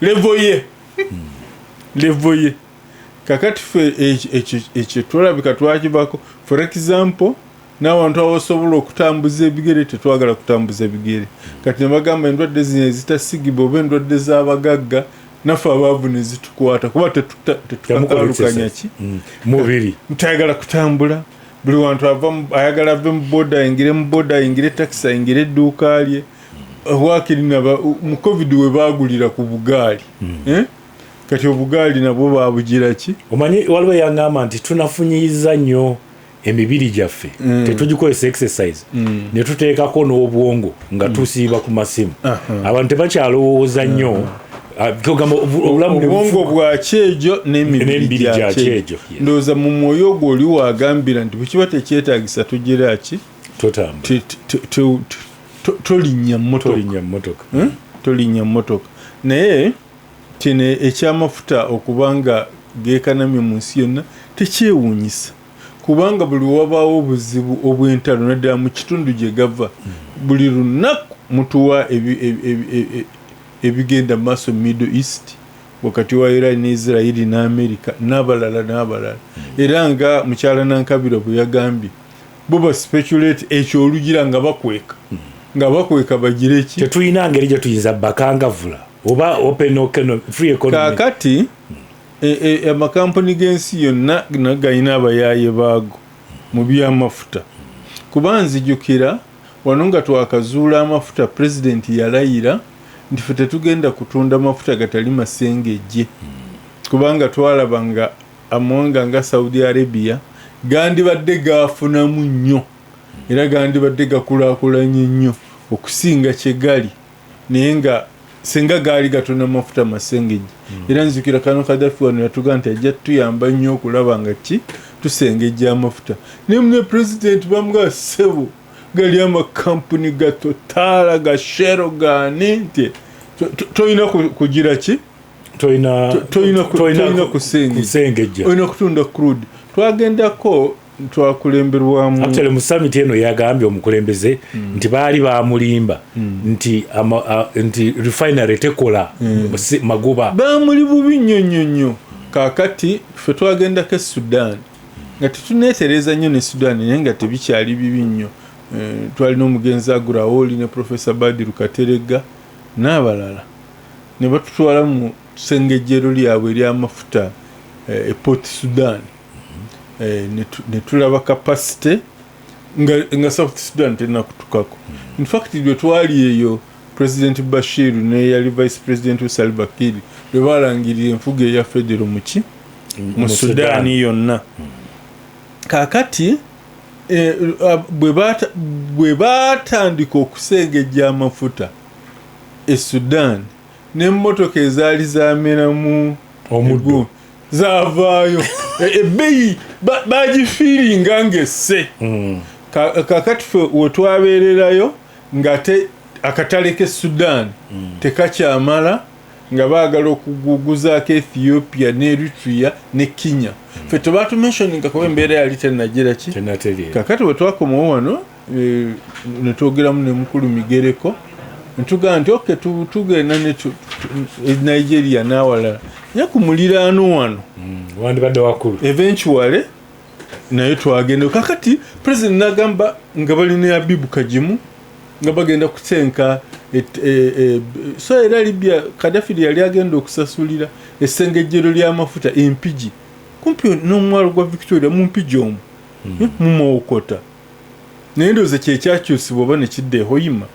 level ye, level ye. Kakati ffe ekyo twalabika twakivako. For example, n'abantu abasobola okutambuza ebigere tetwagala kutambuza bigere. Kati ne bagamba endwadde zino ezitasigibwa oba endwadde z'abagagga, naffe abaavu ne zitukwata kuba Temukola tetukakalukanya exercise. ki Mubiri. Ntayagala kutambula. Buli wantu ayagala ave mu boda ayingire mu boda, ayingire takisi, ayingire edduuka lye. Wakiri mu COVID we baagulira ku bugaali. Eh? Kati obugaali nabwo babugira ki? Omanyi waliwo eyaŋŋamba nti tunafunyiza nnyo emibiri gyaffe, tetugikozesa exercise, ne tuteekako n'obwongo nga tusiiba ku masimu. Abantu tebakyalowooza nnyo. Ah, kugamba obulamu ne obwongo bwa kyejo n'emibiri n'emibiri gya gya kyejo. Kyejo, yes. Ndowooza mu mwoyo ogwo oli waagambira nti bwe kiba tekyetaagisa tugira ki? Totambula. Tolinnya mmotoka. Tolinnya mmotoka. Hmm? Tolinnya mmotoka. Naye kino ekyamafuta okuba nga geekanamye mu nsi yonna tekyewuunyisa, kubanga buli wabaawo obuzibu obw'entalo, naddala mu kitundu gye gava, buli lunaku mutuwa ebigenda mu maaso mu Middle East wakati wa Iran ne Israeli ne America n'abalala n'abalala. Era nga mukyala Nankabirwa bwe yagambye, bo ba speculate ekyo olugira nga bakweka, nga bakweka bagire ki? Tetulina ngeri gye tuyinza bakangavula oba open free economy. Kaakati amakampuni g'ensi yonna nago galina abayaaye baago mu byamafuta, kuba nzijukira wano nga twakazuula amafuta, pulezidenti yalayira nti ffe tetugenda kutunda mafuta gatali masengejje, kubanga twalaba nga amawanga nga Saudi Arabia gandibadde gafunamu nnyo era gandibadde gakulaakulanye nnyo okusinga kye gali, naye nga singa gaali gatunda mafuta masengejje. Era nzijukira kano Kadafi wano yatugaa nti ajja tutuyamba nnyo okulaba nga ki tusengejja amafuta, naye mune pulezidenti bamugaa, "Ssebo, gali amakampuni ga Total, ga Shell, gaani, nti tolina kugira ki?" Tolina Tolina kusengejja. Kusengejja. Olina kutunda crude. Twagendako, twakulemberwamu. Actually mu summit eno yagambye omukulembeze nti baali bamulimba nti nti refinery tekola magoba. Bamuli bubi nnyo nnyo nnyo. Kaakati ffe twagendako e Sudan nga tetuneetereza nnyo ne Sudan, naye nga tebikyali bibi nnyo. Twalina omugenzi Agurawoli ne Profesa Badiru Katerega n'abalala, ne batutwala mu ssengejjero lyabwe eryamafuta e Port Sudan. Ne tulaba capacity nga South Sudan tenakutukako. In fact lwe twali eyo, President Bashir neyali Vice President we Salva Kiir lwe balangirira enfuga eya federo muki mu Sudaani yonna. Kaakati bwe baatandika okusengejja amafuta e Sudan, n'emmotoka ezaali zameramu omuddo zaavaayo. Ebbeeyi bagifiiringa ng'esse. Kaakati ffe wetwabeererayo ng'ate akatale k'e Sudan tekakyamala, nga baagala okuguguzaako Ethiopia ne Eritrea ne Kenya. Ffe tebatumentioninga kuba embeera yali tenagira ki. Tenatereera. Kakati bwe twakomawo wano, netwogeramu ne mukulu Migereko, netugamba nti ok, tugenda ne e Nigeria n'awalala, naye ku muliraano wano wandibadde wakulu. Eventually naye twagenda. Kakati president nagamba nga balina Abibu Kagimu nga bagenda kutenka so era Libya Kadafi yali agenda okusasulira essengejjero ly'amafuta Empigi, kumpi n'omwalo gwa Victoria, mu Mpigi omwo, mu Mawokota. Naye ndowooza kyekyakyusibwa oba nekidda ehoyima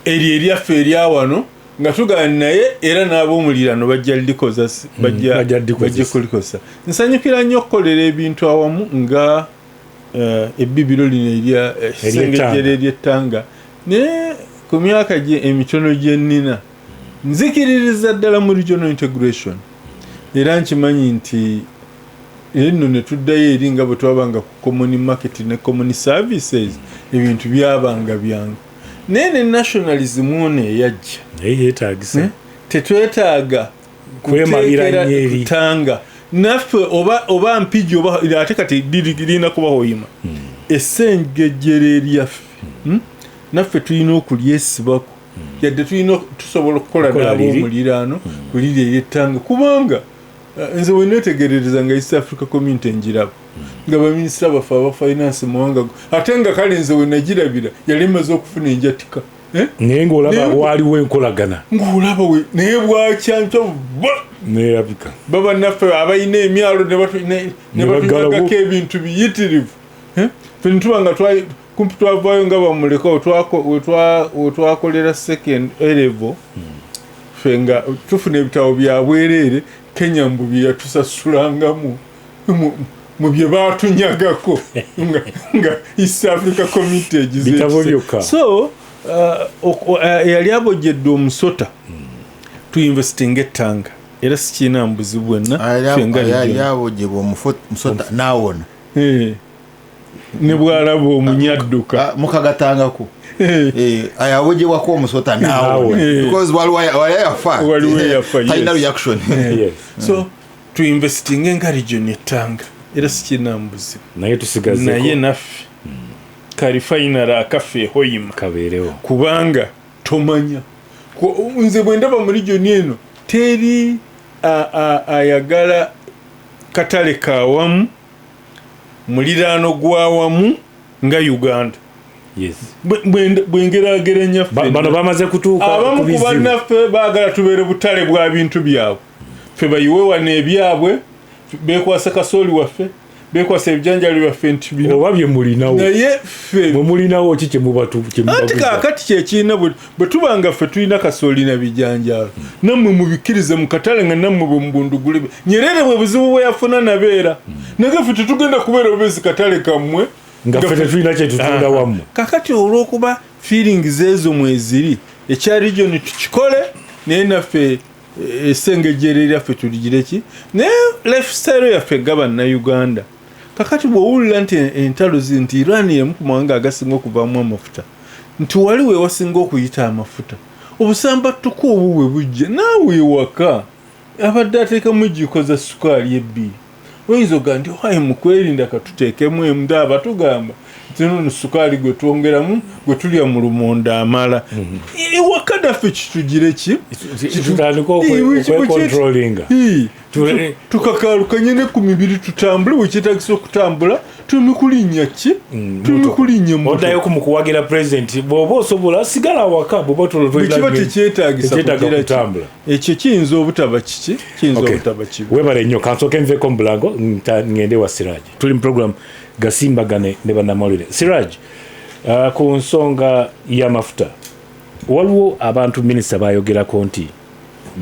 eryo eryaffe erya wano nga tugana, naye era n'ab'omulirano bajja likozesa, bajja likozesa. Bajja kulikozesa. Nsanyukira nnyo okukolera ebintu awamu nga ebbibiro lino erya essengejjero ery'ettanga, naye ku myaka gye emitono gye nnina nzikiririza ddala mu regional integration. Era nkimanyi nti nno ne tuddayo eri nga bwe twabanga ku common market ne common services, ebintu byabanga byangu. Naye ne nationalism ono eyajja naye yeetagisa. Eh? Tetwetaaga Kwemalira kuteekera nnyo eri. Kutanga naffe oba Mpigi oba ate kati lirina kuba Hoima, essengejjero eryaffe, Naffe tulina okulyesibako, yadde tulina tusobola okukola Okukola liri. n'ab'omuliraano kuliri eryettanga, kubanga nze weneetegerereza nga East Africa Community njiraba nga baminisita baffe aba finance mawanga ate nga kale nze wenagirabira yali emaze okufuna enjatika. Eh? Naye ng'olaba Naye- waaliwo enkolagana. Ng'olaba we naye bwakyanca Neyabika. Baba naffe abalina emyalo ne Ne baggalawo. batunyagako ebintu biyitirivu. Eh? Ffe netuba nga kumpi twavaayo nga bamuleka wetwakolera second level, ffe nga tufuna ebitabo bya bwereere. Kenya mbu bye yatusasulangamu mu bye baatunyagako nga East Africa Community egize Bitabo ekise. byokka. So eyali abojjedde omusota, tuinvestinga ettanga era sikiina mbuzi bwenna ffe nga region. Yabojebwa omusota nawona. Eh. Ne bwalaba omunyadduka. Ah, mukagatangako. Eh. Ayabojebwako omusota nawona Nawona. because waliwo wali yafa. Waliwo eyafa, yes. Talina reaction. Yes. So tuinvestinge nga region ettanga era sikiina mbuzibu. Naye tusigazeeko. Naye naffe kalifainale akaffe ehoyima Kabeerewo. Kubanga tomanya nze bwe ndaba mu region eno teri ayagala katale kawamu, muliraano gwawamu nga Uganda. Yes. Bwengerageranya Bano bamaze kutuuka ku abamu ku bizibu. bannaffe baagala tubeere butale bwa bintu byabwe, ffe bayiwe wano ebyabwe, bekwasa kasooli waffe, bekwasa ebijanjalo byaffe nti bino Oba bye mulinawo. Naye ffe Mwe mulinawo ki anti kyemubaguza? kaakati kyekirina bwe tuba nga ffe tulina kasooli na bijanjaalo, nammwe mubikkirize mu katale nga nammwe bwe mubundugule. Nyerere bwe buzibu bwe yafuna nabeera naye ffe tetugenda kubeera bubezi katale kammwe Nga ffe tetulina kyetutunda wammwe. Kakati olw'okuba feelings ezo mweziri, ekya region tukikole, naye naffe esengejjere lyaffe tuligire ki, naye lifestyle yaffe nga bannayuganda. Kakati bw'owulira nti entalo nti Iran yemu ku mawanga agasinga okuvaamu amafuta, nti wali we wasinga okuyita amafuta, obusambattuko obwo bwe bujja naawe ewaka abadde ateekamu ejjiiko za sukaali ebbiri, oyinza ogaa nti wayi mukwerinda katuteekemu emu, ndaaba tugamba nti nono sukaali gwe twongeramu gwe tulya mu lumonde amala ewaka naffe kitugire ki. Tutandike okwecontrolinga. Ii, tukakalukanye ne ku mibiri tutambule wekyetagisa okutambula, tuleme kulinnya ki, tuleme kulinnya mmotoka. Oddayo ku mukuwagira president, bw'oba osobola sigala waka, bw'oba Bwe kiba tekyetagisa tekyetaaga kugira ki, kutambula. Ekyo kiyinza obutaba kiki, kiyinza Okay. obutaba kibi. Webale nnyo. Kansooke nveeko mu bulango ngende wa Siraj. Tuli mu program Gasimbagane ne Bannamawulire. Siraj, ku nsonga y'amafuta waliwo abantu minisita bayogerako nti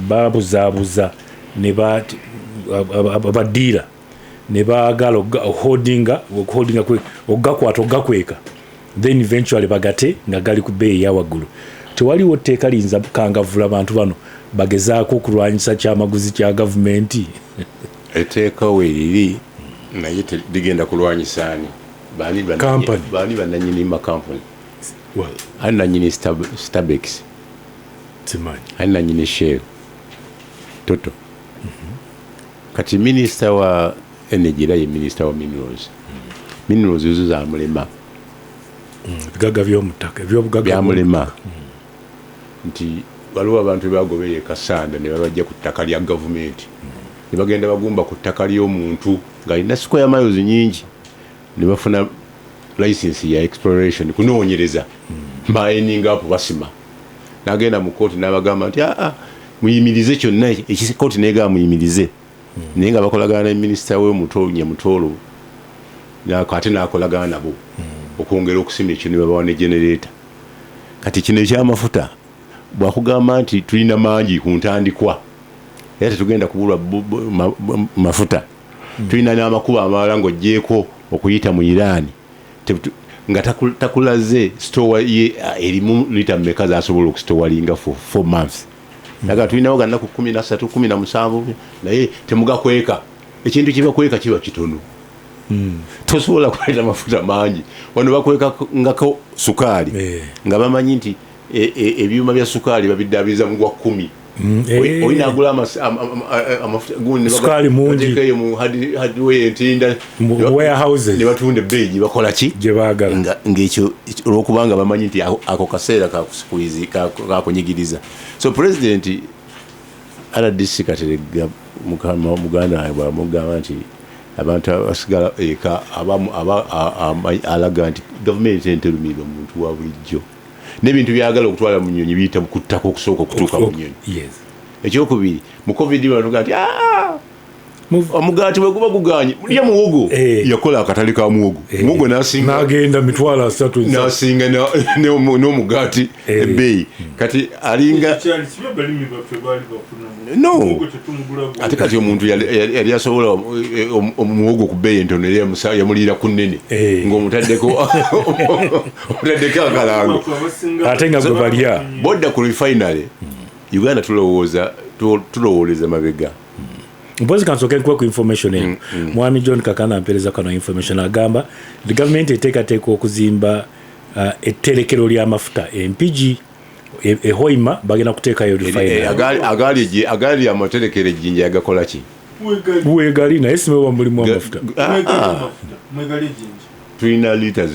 babuzaabuza ne abadiira ne baagala okuholdinga okugakwata, okugakweka, then eventually bagate nga gali ku bbeeyi eya waggulu. Tewaliwo tteeka liyinza kukangavvula bantu bano bagezaako okulwanyisa kyamaguzi kya gavumenti? Etteeka weeriri, naye ligenda kulwanyisa ani? Baani Company. Baani bannanyini makampuni? Ani nanyini Stabex? Simanyi. Ani nanyini Shell, Total? Kati minisita wa energy era ye minisita wa minerals. Minerals ezo zamulema. Ebigagga by'omuttaka, ebyobugagga. Byamulema nti waliwo abantu bebagoberera ekasanda ne babajja ku ttaka lya gavumenti ne bagenda bagumba ku ttaka ly'omuntu ng'alina square miles nyingi ne bafuna license ya exploration, kunoonyereza, mining up, basima. N'agenda mu kooti n'abagamba nti aa, muyimirize kyonna. Kooti negamba muyimirize, naye nga bakolagana ne minisita we muto Nyamutoolo, ate n'akolagana nabo okwongera okusima ekyo ne babawa ne generator. Kati kino ekyamafuta, bwakugamba nti tulina mangi ku ntandikwa era tetugenda kubulwa mafuta, tulina n'amakubo amalala ng'ogyeko okuyita mu Iran, nga takulaze store ye erimu lita mmeka zasobola okustowalinga for 4 months. Naga tulinawo ga nnaku 13, 17, naye temugakweka. Ekintu kibakweka kiba kitono, tosobola kuleeta mafuta mangi wano. Bakwekangako sukaali nga bamanyi nti ebyuma bya sukaali babiddaabiriza mu gwa 10. Olina agula amafuta gundi ne Sukaali mungi. bateekayo mu hardware entinda Mu warehouses. ne batunda ebbeeyi gye bakola ki gye baagala. Ng'ekyo olwokubanga bamanyi nti ako kaseera kakusqueeze, kakunyigiriza. So president RDC Kateregga mukama muganda wange bwamugamba nti abantu abasigala eka abamu alaga nti gavumenti enterumirwa muntu wa bulijjo. N'ebintu byagala okutwala mu nyonyi biyita ku ttaka okusooka okutuuka mu nyonyi. Ekyokubiri, mu COVID batuga nti, "Ah, omugaati bwe guba guganye, lya muwogo." Yakola akatale ka muwogo, muwogo nasinga. N'agenda 30,000. Nasinga n'omugaati ebbeeyi. Kati alinga Kyali kibi, abalimi baffe baali bafuna No. muwogo tetumugula gwo. Ate kati omuntu yali asobola omuwogo ku bbeeyi entono, era yamuliira ku nnene ng'omutaddeko omutaddeko akalango. Abasinga- Ate nga gwe balya. Bodda ku refinery, Uganda tulowooza tulowooleza mabega. Mpozi kansooke nkuwe ku information eno. Mwami John Kakana ampeereza kano information, agamba nti gavumenti eteekateeka okuzimba etterekero ly'amafuta Empigi e Hoima, bagenda kuteekayo refinery. Agaali amaterekero ejjinja yagakola ki? Mwegali. Weegali, naye simewa mulimu amafuta. Mwegali amafuta. Mwegali ejjinja. Tulina lita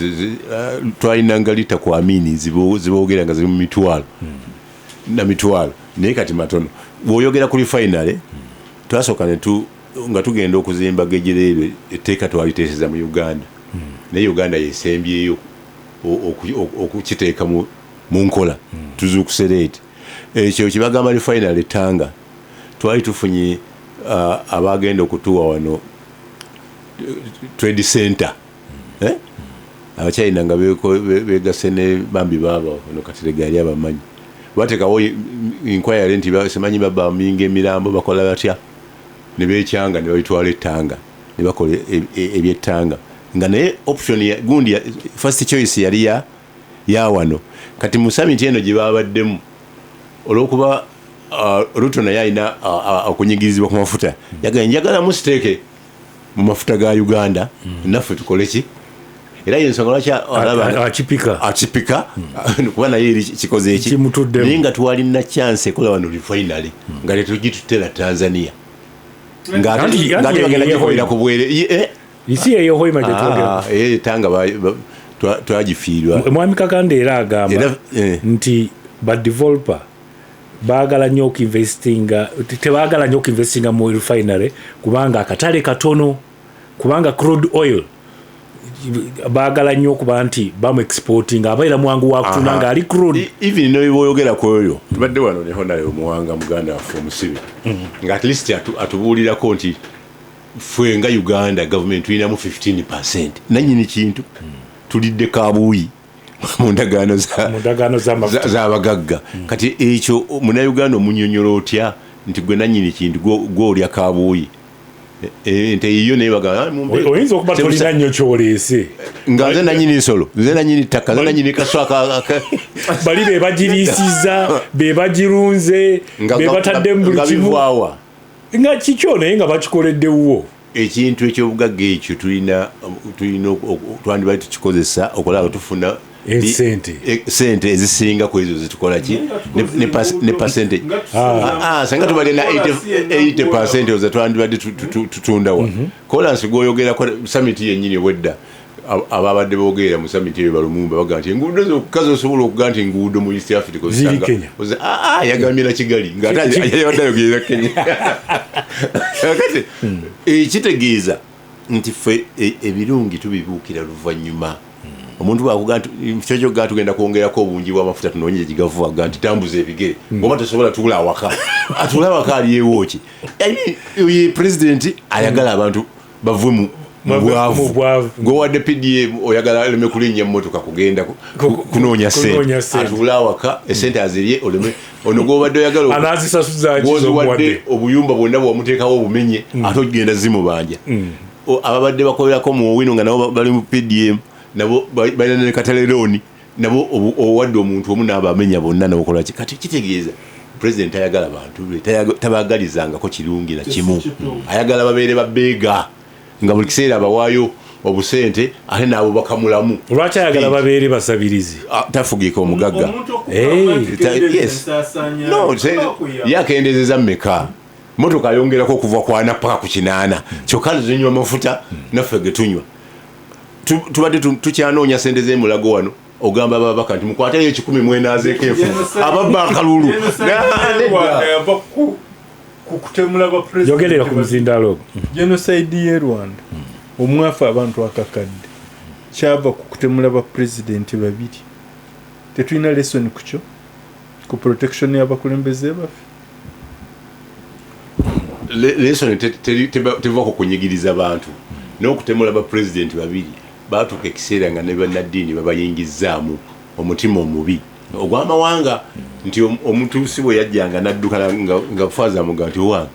twalinanga lita ku amini ziboogera nga ziri mu mitwalo na mitwalo, naye kati matono. Bw'oyogera ku refinery, twasooka nga tugenda okuzimba Gejereerwe, etteeka twaliteeseza mu Uganda, naye Uganda yesembyeyo okukiteeka mu nkola. Tuzuukuse late. Ekyo kyebagamba refinery Tanga, twali tufunye abagenda okutuwa wano trade center, eh? Abachina nga begase ne bambi baaba ono Katerega yali abamanyi, batekawo inquiry nti simanyi baba minga emirambo bakola batya, ne bekyanga ne babitwala ettanga ne bakola ebyettanga nga naye option ya gundi ya, first choice yali ya wano. Kati mu summit eno gye babaddemu, olwokuba Ruto naye alina okunyigirizibwa ku mafuta, yagala njagala musiteeke mu mafuta ga Uganda, naffe tukole ki? Era yensonga lwaki alaba akipika. Akipika kuba naye eri kikoze eki Kimutuddemu. Naye nga twalina chance ekola wano refinery nga tetugitutera Tanzania, Anti ngate bagenda gikolera ku bwere. Isi eyo Hoima gyetwogera. Ah, tanga twagifiirwa. Mwami Kakande era agamba nti ba developer baagala nnyo okuinvestinga, tebaagala nnyo okuinvestinga mu refinery kubanga akatale katono, kubanga crude oil baagala nnyo okuba nti bamu exporting, abeera mwangu wa kutunda nga ali crude. Even noboyogera ku oyo, tubadde wano ne Honorable Muwanga, muganda waffe omusibe, nga at least atubuulirako nti ffe nga Uganda government tulinamu 15 nanyini kintu, tulidde kabuuyi mu ndagaano mu ndagaano z'amafuta. z'abagagga. Kati ekyo munauganda omunyonyola otya nti gwe nanyini kintu gwolya kabuuyi? Ente yiyo naye bagamba, "Ah, Oyinza okuba tolina nnyo kyoleese. Nga nze nanyini nsolo, nze nanyini ttaka, nze nanyini kaswa Bali be bagiriisiza, be bagirunze, be bataddemu buli nga kimu. Bivaawa. Nga kikyo, naye nga bakikoledde wuwo. Ekintu ekyobugagga ekyo tulina twandibadde tukikozesa okulaba tufuna Esente. Sente ezisinga ku ezo zitukola ki ne percentage. Ah, senga tubadde na 80% oza twandibadde tutundawa kolansi. Gwoyogerako summit yennyini obwedda, ababadde bogerera mu summit eyo balumumba baga nti enguudo zokka zosobola okuga nti enguudo mu East Africa Ziri ozisanga Kenya. Ah, ah, yagambye na Kigali ngaate yabadde ayogerera Kenya. Kati ekitegeeza nti ffe ebirungi tubibuukira luvannyuma. Omuntu bwakuga nti kyokyoga tugenda kwongerako obungi bw'amafuta, tunoonye gyegavuga, ga nti tambuza ebigere, oba tosobola tuula awaka, atuule awaka alyewo ki? I mean, oyo president ayagala abantu bave mu Bave mu bwavu. bwavu. Gwewadde PDM, oyagala aleme kulinnya mmotoka kugenda kunoonya Kunoonya sente, sente. atuule awaka esente azirye oleme ono gwobadde oyagala Anaazisasuza ki gwoziwadde z'omuwadde? obuyumba bwonna bwamuteekawo obumenye, ate ogenda zimubanja. Ababadde bakolerako mu Owino nga nabo bali mu PDM, nabo balina ne katale looni, nabo owadde omuntu omu n'abamenya bonna nabakolaki. Kati kitegeeza president ayagala bantu be tabagalizangako kirungi na kimu. Ayagala babeere babeega nga buli kiseera abawaayo obusente ate naabo bakamulamu. Lwaki ayagala babeere basabirizi? Ah, tafugika omugagga. Omuntu okugamba nti kendeeza Yes. ensaasaanya No, bakuyamba. yakendezeza mmeka? Motoka ayongerako okuva kwana paka ku 80, kyokka zinywa amafuta naffe getunywa. Tubadde tukyanoonya sente z'emulago wano, ogamba ababaka nti mukwateyo 1000 mwenaazeeko enfu ababba akalulu. Genocide y'e Rwanda yava ku kutemula ba president Yogerera ku muzindaalo ogwo. Genocide y'e Rwanda omwafa abantu akakadde kyava ku kutemula ba pulezidenti babiri. Tetulina lesson kukyo, ku protection y'abakulembeze baffe? Lesson teva ku kunyigiriza bantu n'okutemula. Bapulezidenti babiri batuuka ekiseera nga ne bannaddiini babayingizaamu omutima omubi ogw'amawanga, nti omutuusi bwe yajjanga n'adduka nga faaza amuga nti, "Owange,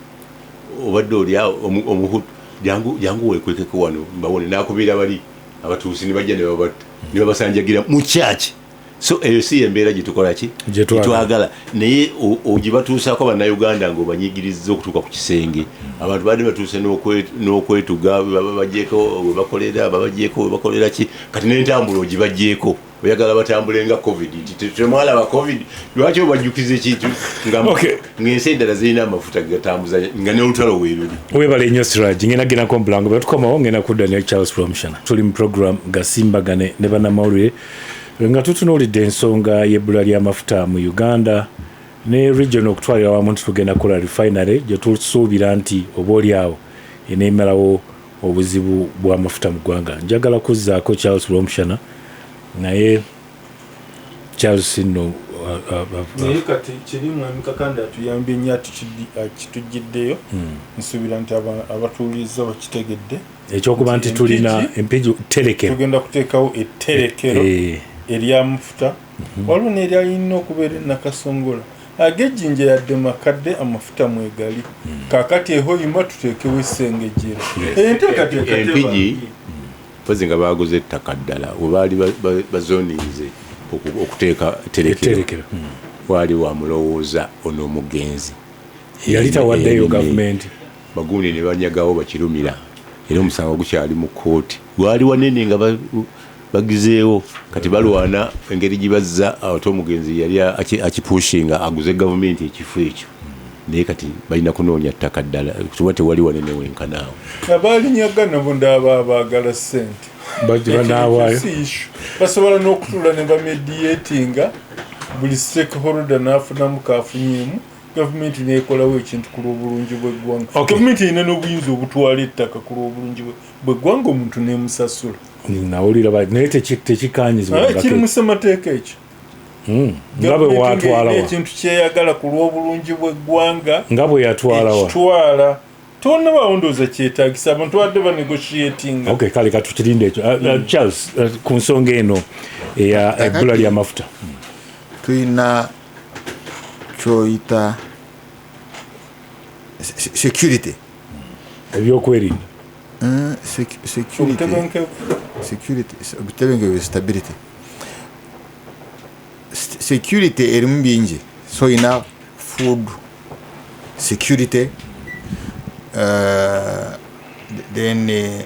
obadde oli awo omuhutu, jangu, jangu weekwekeko wano mbawone." N'akubira bali abatuusi ne bajja ne babatta ne babasanjagira mu kyaki. So eyo si embeera gyetukola ki? Gye twagala. Gyetwagala, naye ogibatuusaako Bannayuganda ng'obanyigiriza okutuuka ku kisenge. Abantu badde batuuse n'okwetuga, babagyeko we bakolera, babagyeko we bakolera ki. Kati n'entambula ogibaggyeko, oyagala batambule nga COVID, nti temwalaba COVID. Lwaki obajjukiza ekintu ng'ensi endala zirina amafuta gegatambuza nga n'olutalo weeruli? Webale nnyo, Siraj. Ngenda gendako mubulango, bwetukomawo ngenda kudda ne Charles Rwomushana. Tuli mu program Gasimbagane ne Bannamawulire, nga tutunuulidde ensonga y'ebbula ly'amafuta mu Uganda ne region okutwalira wamu, nti tugenda kukola refinery gye tusuubira nti oba oli awo eneemalawo obuzibu bw'amafuta mu ggwanga. Njagala kuzzaako Charles Rwomushana, naye Charles nno Naye kati kiri, Mwami Kakande atuyambye nnyo, akitujjiddeyo. Nsuubira nti abatuwuliriza bakitegedde. Ekyokuba nti tulina Empigi terekero. Tugenda kuteekawo etterekero eryamafuta. Waliwo neryalina okubeera enakasongola, ag'ejjinja yadde makadde, amafuta mwegali. Kakati ehoyima tuteekewo essengejjero, enteekateeka. Empigi mpozi nga baguze ettaka ddala webaali bazoninze okuteeka etterekero. Etterekero. Waali wamulowooza ono omugenzi. Yali tawaddeyo gavumenti. Bagundi ne banyagawo bakirumira, era omusango gukyali mu kooti. Gwali wanene nga bagizeewo, kati balwana engeri gibazza. Ate omugenzi yali akipushinga aguze gavumenti ekifo ekyo, naye kati balina kunoonya ttaka ddala kuba tewali wanene wenkanaawo. Abalinyaga nabo ndaba abaagala ssente. Banawaayo. Si issue. Basobola n'okutuula ne bamediatinga, buli stakeholder n'afunamu kafunyemu, gavumenti nekolawo ekintu ku lw'obulungi bw'eggwanga. Gavumenti erina n'obuyinza obutwala ettaka ku lw'obulungi bw'eggwanga, omuntu nemusasula. Nawulira naye tekikanyizibwa. Ah, kiri mu ssemateeka ekyo. Nga bwe Gavumenti watwalawa. ng'erina ekintu kyeyagala ku lw'obulungi bw'eggwanga, Nga bwe yatwalawa. ekitwala. Tonnabaawo, ndowooza kyetagisa abantu badde banegotiatinga. Ok, kale katukirinde ekyo. Charles, ku nsonga eno eya ebbula ly'amafuta. Tulina kyoyita security. Ebyokwerinda. Security. Obutebenkevu. Security, obutebenkevu, stability. Security erimu bingi. So oyina food security, then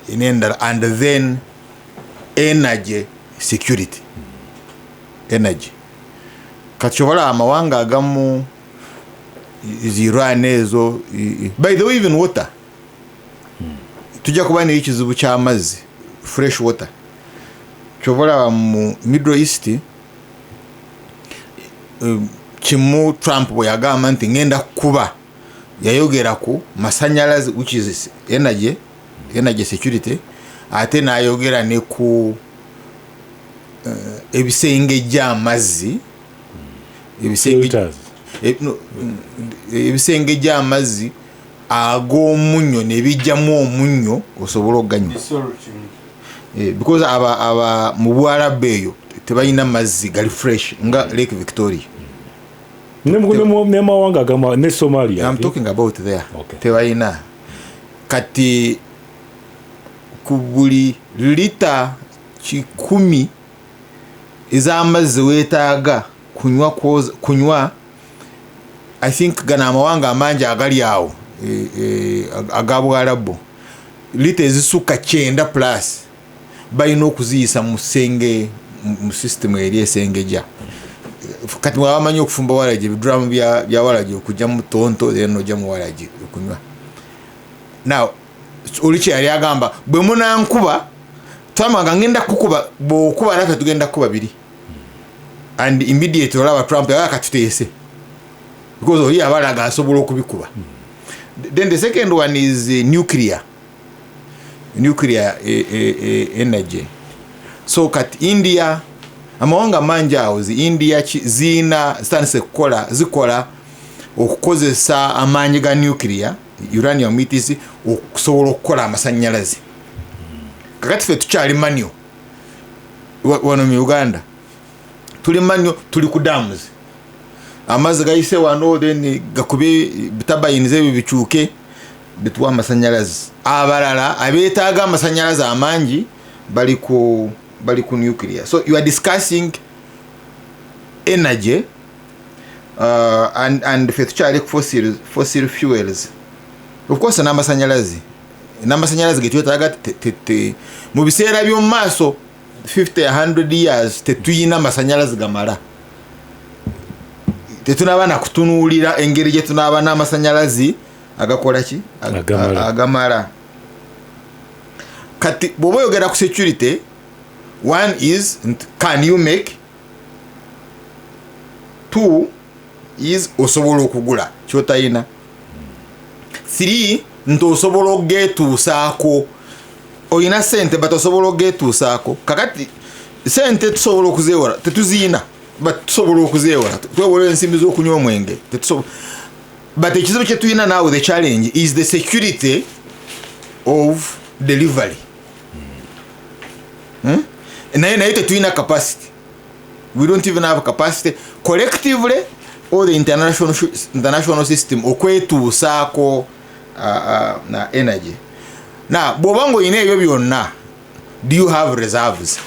nendala, and then energy security. Energy, kati kyobalaba amawanga agamu, zi Iran ezo, by the way, even water, tujja kuba nayo ekizibu ky'amazzi, fresh water. Kyova olaba mu Middle East, kimu Trump bwe yagamba nti ngenda kukuba, yayogera ku masanyalaze, which is energy, energy security, ate n'ayogera ne ku ebisenge gy'amazzi, ebisenge Filters. No, ebisenge gy'amazzi ag'omunnyo ne bijjamu omunnyo osobola okuganywa. Because aba mu Bwarabu eyo tebalina mazzi gali fresh nga Lake Victoria. Ne mawanga agamu, ne Somalia. I'm talking about there. Okay. Tebalina. Kati ku buli lita 100 ez'amazzi weetaaga kunywa, kunywa, I think gano amawanga amangi agali awo, aga Bwarabu, lita ezisukka 90 plus balina okuziyisa mu senge, mu system eri esengejja. Kati mwaba bamanyi okufumba waragi, ebiduramu bya waragi, okujja mu tonto, then ojja mu waragi okunywa. Now oli kyeyali agamba, bwe munankuba, twamanga ngenda kukuba, bwokuba naffe tugenda kukuba biri. And immediate olaba Trump yaga katuteese, because oli abalaga asobola okubikuba. Then the second one is nuclear energy. So kati India Amawanga mangi awo, zi India, ziina zitandise kukola, zikola okukozesa amaanyi ga nuclear, uranium etc, okusobola okukola amasanyalaze. Kakati ffe tukyali manual. Wano mu Uganda tuli manual, tuli ku dams, amazzi gayise wano, then gakube turbines, ebyo bikyuke bituwa amasanyalaze. Abalala abeetaaga amasanyalaze amangi bali ku nuclear. So you are discussing energy, and ffe tukyali ku fossil fuels. Of course n'amasanyalaze getwetaaga mu biseera by'omu maaso, 50, 100 years, tetuyina masanyalaze gamala. Tetunaba nakutunuulira engeri gye tunaaba n'amasanyalazi agakola ki? Agamala. Agamala. Kati bw'oba oyogera ku security, one is nti, can you make? Two is osobola okugula kyotayina. Three, nti osobola okugetuusaako. Oyina sente but osobola okugetuusaako. Kakati sente tusobola okuzeewola, tetuziyina but tusobola okuzeewola, twewola ensimbi z'okunywa omwenge. But ekizibu kyetulina now, the challenge is the security of delivery. Hmm? Naye tetulina capacity. We don't even have capacity collectively or the international system okwetuusaako na energy. Na bw'oba nga olina ebyo byonna, do you have reserves?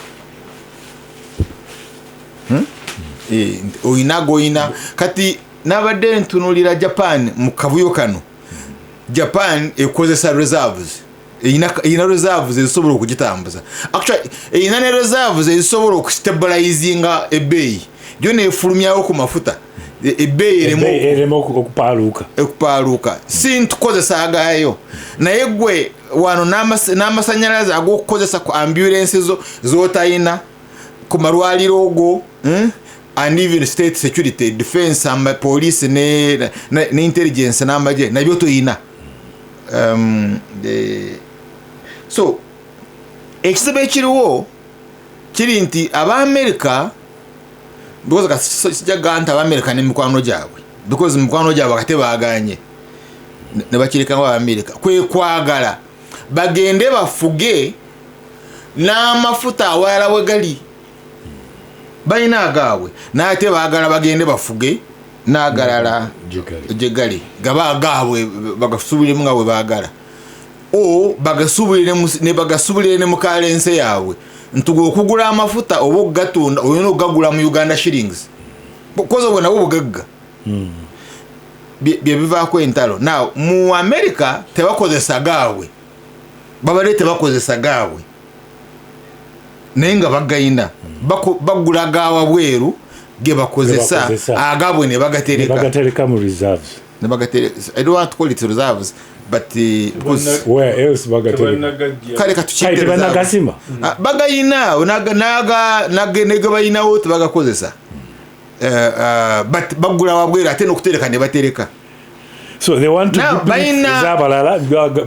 Hmm? Oyina goyina. Kati nabadde ntunulira Japan mu kavuyo kano. Japan ekozesa reserves, eyina reserves ezisobola okugitambuza. Actually, eyina ne reserves ezisobola okustabilizinga ebbeeyi gyo, nefulumyawo ku mafuta, ebbeeyi eremu ereme okupaaluuka. Okupaaluuka. Si ntukozesa agaayo, naye gwe wano n'amasanyalaze ag'okukozesa ku ambulance zo z'otayina, ku malwaliro go, And even state security, defense, ama police ne intelligence n'amagye nabyo toyina. So ekizibu ekiriwo kiri nti Abamerika, because sijja nti Abamerika n'emikwano gyabwe, because mikwano gyabwe kate baganye ne bakireka nga Abamerika kwe kwagala bagende bafuge n'amafuta awalala we gali. Balina agaabwe, naye ate baagala bagende bafuge n'agalala gye gali. Gye gali gaba agaabwe, bagasubiremu nga bwe baagala, o bagasubulire ne mu currency yaabwe, nti gwe okugula amafuta oba okugatunda olina okugagula mu Uganda shillings, koza bwe nabwo bugagga. Bye bivaako entalo. Now mu America tebakozesa gaabwe, babadde tebakozesa gaabwe, naye nga bagayina. Bagula gawa bweru ge bakozesa. Ge bakozesa. Agaabwe ne bagatereka. Bagatereka mu reserves. Ne I don't want to call it reserves, but because Where else bagatereka? Tebanagajja. Kale kale katukiyite reserves. Tebannagasima. Ah, bagayina ne bayinawo, tebagakozesa. But bagula wabweru, ate n'okutereka ne batereka. So they want to Now, duplicate ez'abalala,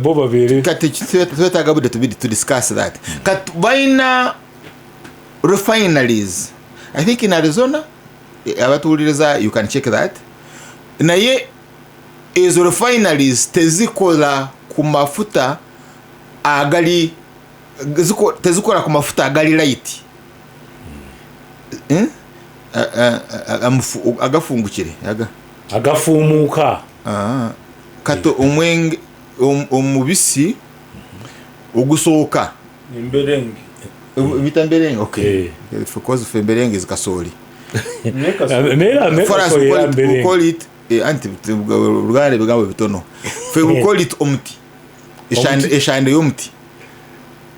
bo babeere Kati twetaaga budde to discuss that. Kati balina refineries, I think in Arizona. Abatuwuliriza, you can check that. Naye ezo refineries tezikola ku mafuta agali tezikola ku mafuta agali light. Eh? Agafungukire aga Agafuumuuka. Ah, kati omwenge omubisi ogusooka Emberenge. Bita mberenge, okay. Eh. Because fe mberenge zikasooli. Naye kasooli. Naye For us, kasooli we era call it, we mberenge. call it anti Oluganda ebigambo bitono. Fe we call it omuti. Omuti. Eshande y'omuti.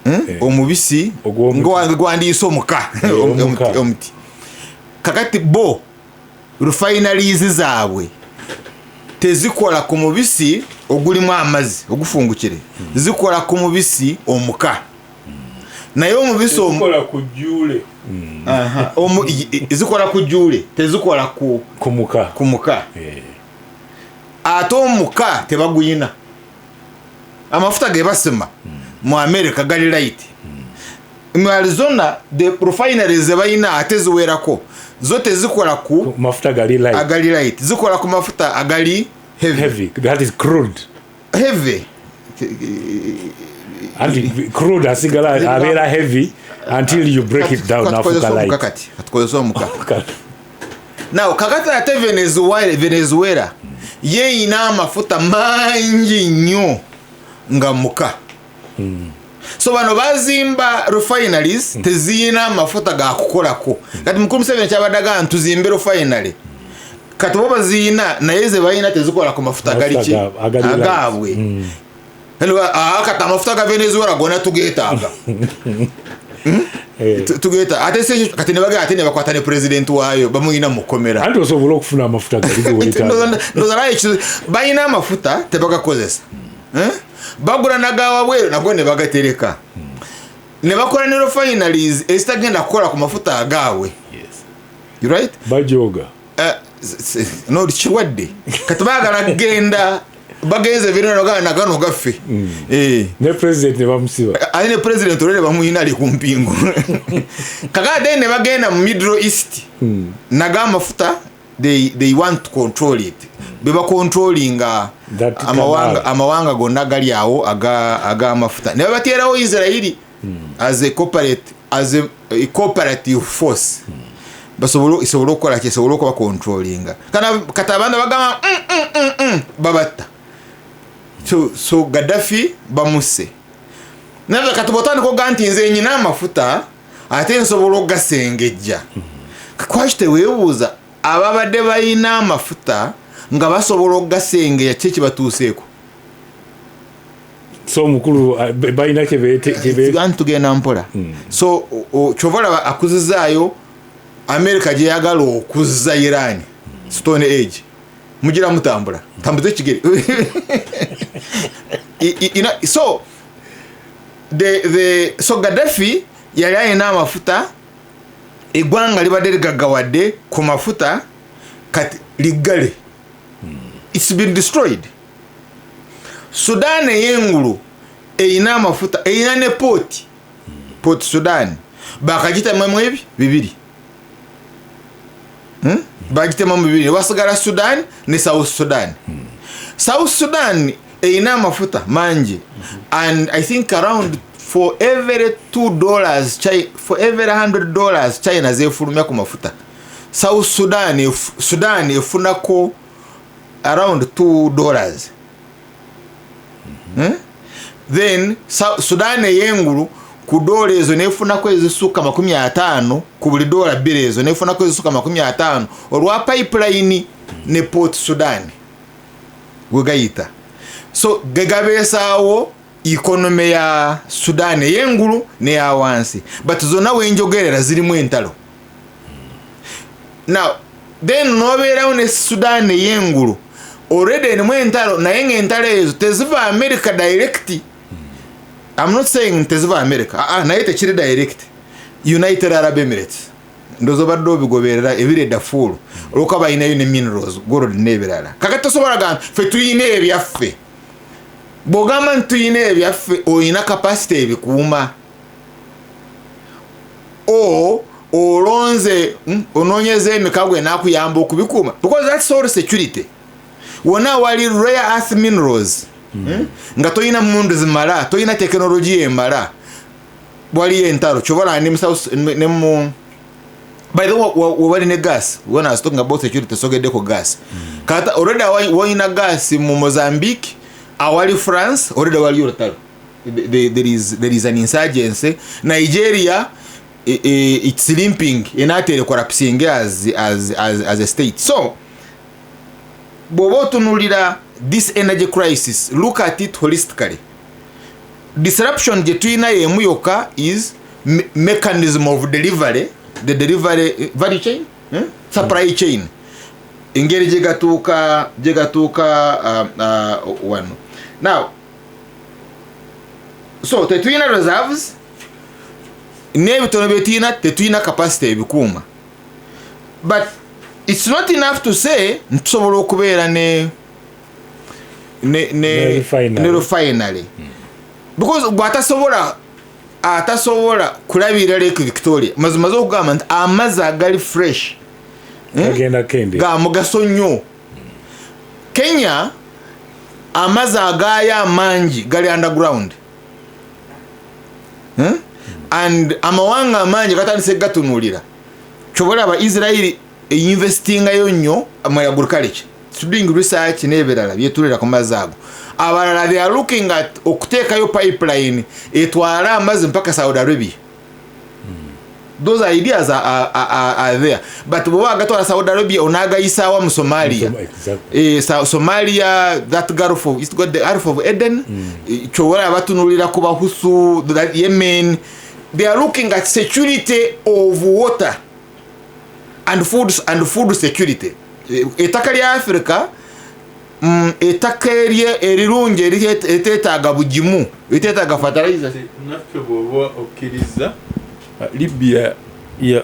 Eh. Omubisi Ogw'omuti. Gwandiise omuka. Eh, omuka. Omuti. Kakati bo refineries zaabwe tezikola ku mubisi ogulimu amazzi ogufungukire, zikola ku mubisi omuka. Naye omubisi Tezikola ku jjuule. Aha, zikola ku jjuule, tezikola ku Kumuka. Ku muka. Eh. Ate omuka tebaguyina. Amafuta ge basima mu America gali light. Mu Arizona the refineries zebalina ate ziwerako, zo tezikola ku mafuta gali light. Agali light, zikola ku mafuta agali heavy. Heavy, that is crude. Heavy. Anti crude asigala abeera heavy until you break it down, Katukozesa nafuka omuka. light. Kati katukozesa omuka. Now kakati ate Venezuela yeyina amafuta mangi nnyo nga muka. So bano bazimba refineries teziyina amafuta gakukolako. Kati mukulu Museveni kyabadde agamba, tuzimbe refinery, kati bo baziyina, naye ze balina tezikola ku mafuta agali ki? Agali light. Agaabwe. Kati amafuta ga Venezuela gona tugetaaga. Tugeta ate se kati ne bagamba, ate ne bakwata ne president waayo, bamuyina mukomera. Anti osobola okufuna amafuta gali geweetaaga. Ndowooza naye balina amafuta tebagakozesa. Eh? Bagula nagawabweru nago ne bagatereka ne bakola ne refineries ezitagenda kukola ku mafuta agaabwe. You right? Bajoga. No, kirwadde. Kati baagala kugenda, bagenze birina nagano gaffe. Eh. Ne president ne bamusiba. Ate ne president olwere bamuyina, ali ku mpingu. Kakati ne bagenda mu Middle East, nago amafuta they want to control it, beba controllinga That amawanga, canal. Amawanga gonna gali awo ag'amafuta ne babateerawo Israeli as a corporate, as a cooperative force, basobole isobole okukola ki, esobole okuba controllinga. Kana kati abaana bagamba babatta. So Gaddafi bamusse. Naye kati bw'otandika ogamba nti nze nyina amafuta ate nsobola okugasengejja, kwaki teweebuuza ababadde balina amafuta nga basobola okugasengejja, ki ekibatuuseeko? So omukulu balina kyebe Anti tugenda mpola. So kyova olaba akuzizaayo America gyeyagala okuzza Iran Stone Age, mugira mutambula tambuze ekigere. So the so Gaddafi yali alina amafuta, eggwanga libadde ligaggawadde ku mafuta, kati liggale, it's been destroyed. Sudan ey'engulu eyina amafuta, eyina ne port, Port Sudan, bakagitemamu ebi bibiri. Bagitemamu bibiri, wasigala Sudan ne South Sudan. South Sudan eyina amafuta mangi, and I think around for every $2, for every $100 China zefulumya ku mafuta, South Sudan Sudan efunako around $2. Then Sudan ey'engulu ku dola ezo nefunako ezisukka 50, ku buli dola 2 ezo nefunako ezisukka 50 olwa pipeline ne Port Sudan wegayita. So gegabeesaawo economy ya Sudan ey'engulu neya wansi, but zonna wenjogerera zirimu entalo. Now then nobeerawo ne Sudan ey'engulu already erimu entalo, naye ngaentalo ezo teziva America direct. I'm not saying teziva America, ah, ah, naye tekiri direct. United Arab Emirates, ndozo badde obigoberera ebiri edafuulu, olwokuba balinayo ne minerals, gold n'ebirala. Kakati tosobola gamba ffe tuyina ebyaffe. Bw'ogamba nti tuyina ebyaffe, oyina capacity ebikuuma o olonze, onoonyeza emikago enakuyamba okubikuuma, because that's all security. Wonna wali rare earth minerals, Nga toyina mundu zimala, toyina tekinologiya emala, waliyo entalo. Kyobalaba ne mu ne mu, by the way, webali ne gas. When I was talking about security, sogeddeko gas. Kata already wayina gas mu Mozambique, awali France already waliyo olutalo. There is an insurgency. Nigeria, it's limping, enatere collapsing as a state. So bw'oba otunulira this energy crisis, look at it holistically. Disruption gye tulina yemu yokka is mechanism of delivery, the delivery value chain, eh? Supply chain, engeri gyegatuuka wano. Now so tetulina reserves, n'ebitono byetulina tetulina capacity ebikuuma, but it's not enough to say ntusobola okubeera ne Ne refinery. Ne refinery, because gwatasobola Atasobola kulabirira Lake Victoria, mazima z'okugamba nti amazzi agali fresh Agenda kende. Ga mugaso nnyo. Kenya amazzi agaayo amangi gali underground. And amawanga amangi gatandise gatunuulira. Kyobalaba Israeli einvestingayo nnyo mu agriculture, doing research n'ebirala byetulira ku mazzi ago. Abalala, they are looking at okuteekayo pipeline etwala amazzi mpaka Saudi Arabia. Those ideas are there, but bwoba agatwala Saudi Arabia, onagayisaawa mu Somalia. Somalia, that Gulf of, it's got the Gulf of Aden. Kyobola batunulira ku Bahusu, that Yemen. They are looking at security of water and food security. Ettaka lya Africa, ettaka erirungi eriteetaaga bugimu, eriteetaaga fertilizer. Naffe bw'oba okkiriza, Libya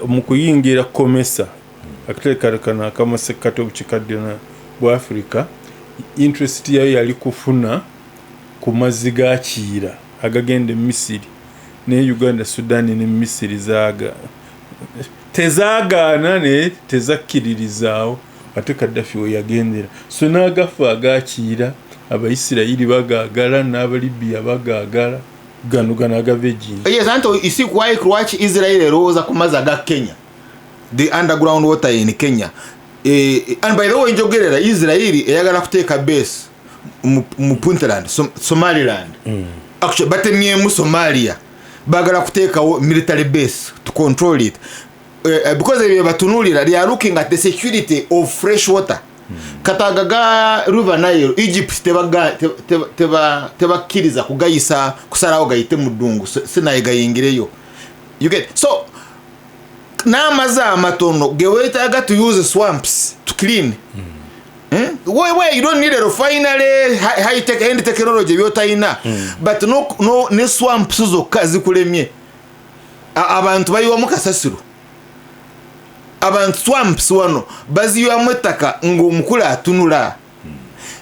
mu kuyingira COMESA, akateekano kano akamasekkati obukiikaddyo bwa Africa, interest yayo yali kufuna ku mazzi ga Kiira agagenda e Misiri. Naye Uganda, Sudan ne Misiri zaaga tezaagaana, naye tezakkiririzaawo. Ate Kaddafi we yagendera, so n'agafa agakiira Abaisirayiri bagaagala n'Abalibiya bagaagala gano gano agava ejinja. Yes, anti isi why lwaki Israel erowooza ku mazzi aga Kenya, the underground water in Kenya. And by the way, njogerera Israel eyagala kuteeka base mu Puntland, Somaliland. Actually batemyemu Somalia, bagala kuteekawo military base to control it, because ebyo batunuulira, they are looking at the security of fresh water. Kataga ga River Nile, Egypt tebakkiriza kugayisa kusalawo gayite mu ddungu Sinayi gayingireyo. You get? So n'amazzi amatono geweetaaga to use swamps to clean. Where you don't need a refinery, high tech end technology byotalina, but no, ne swamps zokka zikulemye. Abantu bayiwamu kasasiro, abantu swamps wano baziyiwamu ettaka ng'omukulu atunula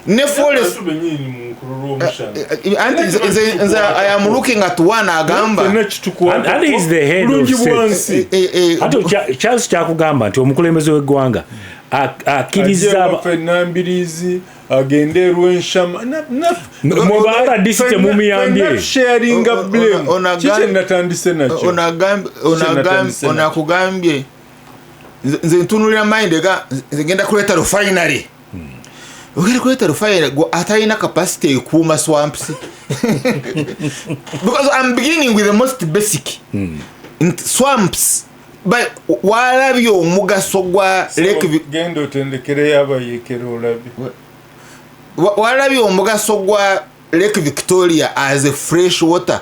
ne forest. Bennyini mu nkululu omushana. Anti nze I am looking at one agamba And he's the head of bulungi state. Bwansi. Ate Charles kyakugamba nti omukulembeze w'eggwanga akkiriza Waffe Nambirizi agende erwenshama. Mwe ba RDC temumuyambye. Sharinga blame. Kiki natandise nakyo? Natandise nakyo. Onakugambye nze ntunulira mind ega nze ngenda kuleeta refinery, ogenda kuleeta refinery gwe atalina capacity ekuuma swamps, because I'm beginning with the most basic. Nti swamps walabye omugaso gwa Lake Genda otendekereyo abayeekera olabe. Walabye omugaso gwa Lake Victoria as a fresh water,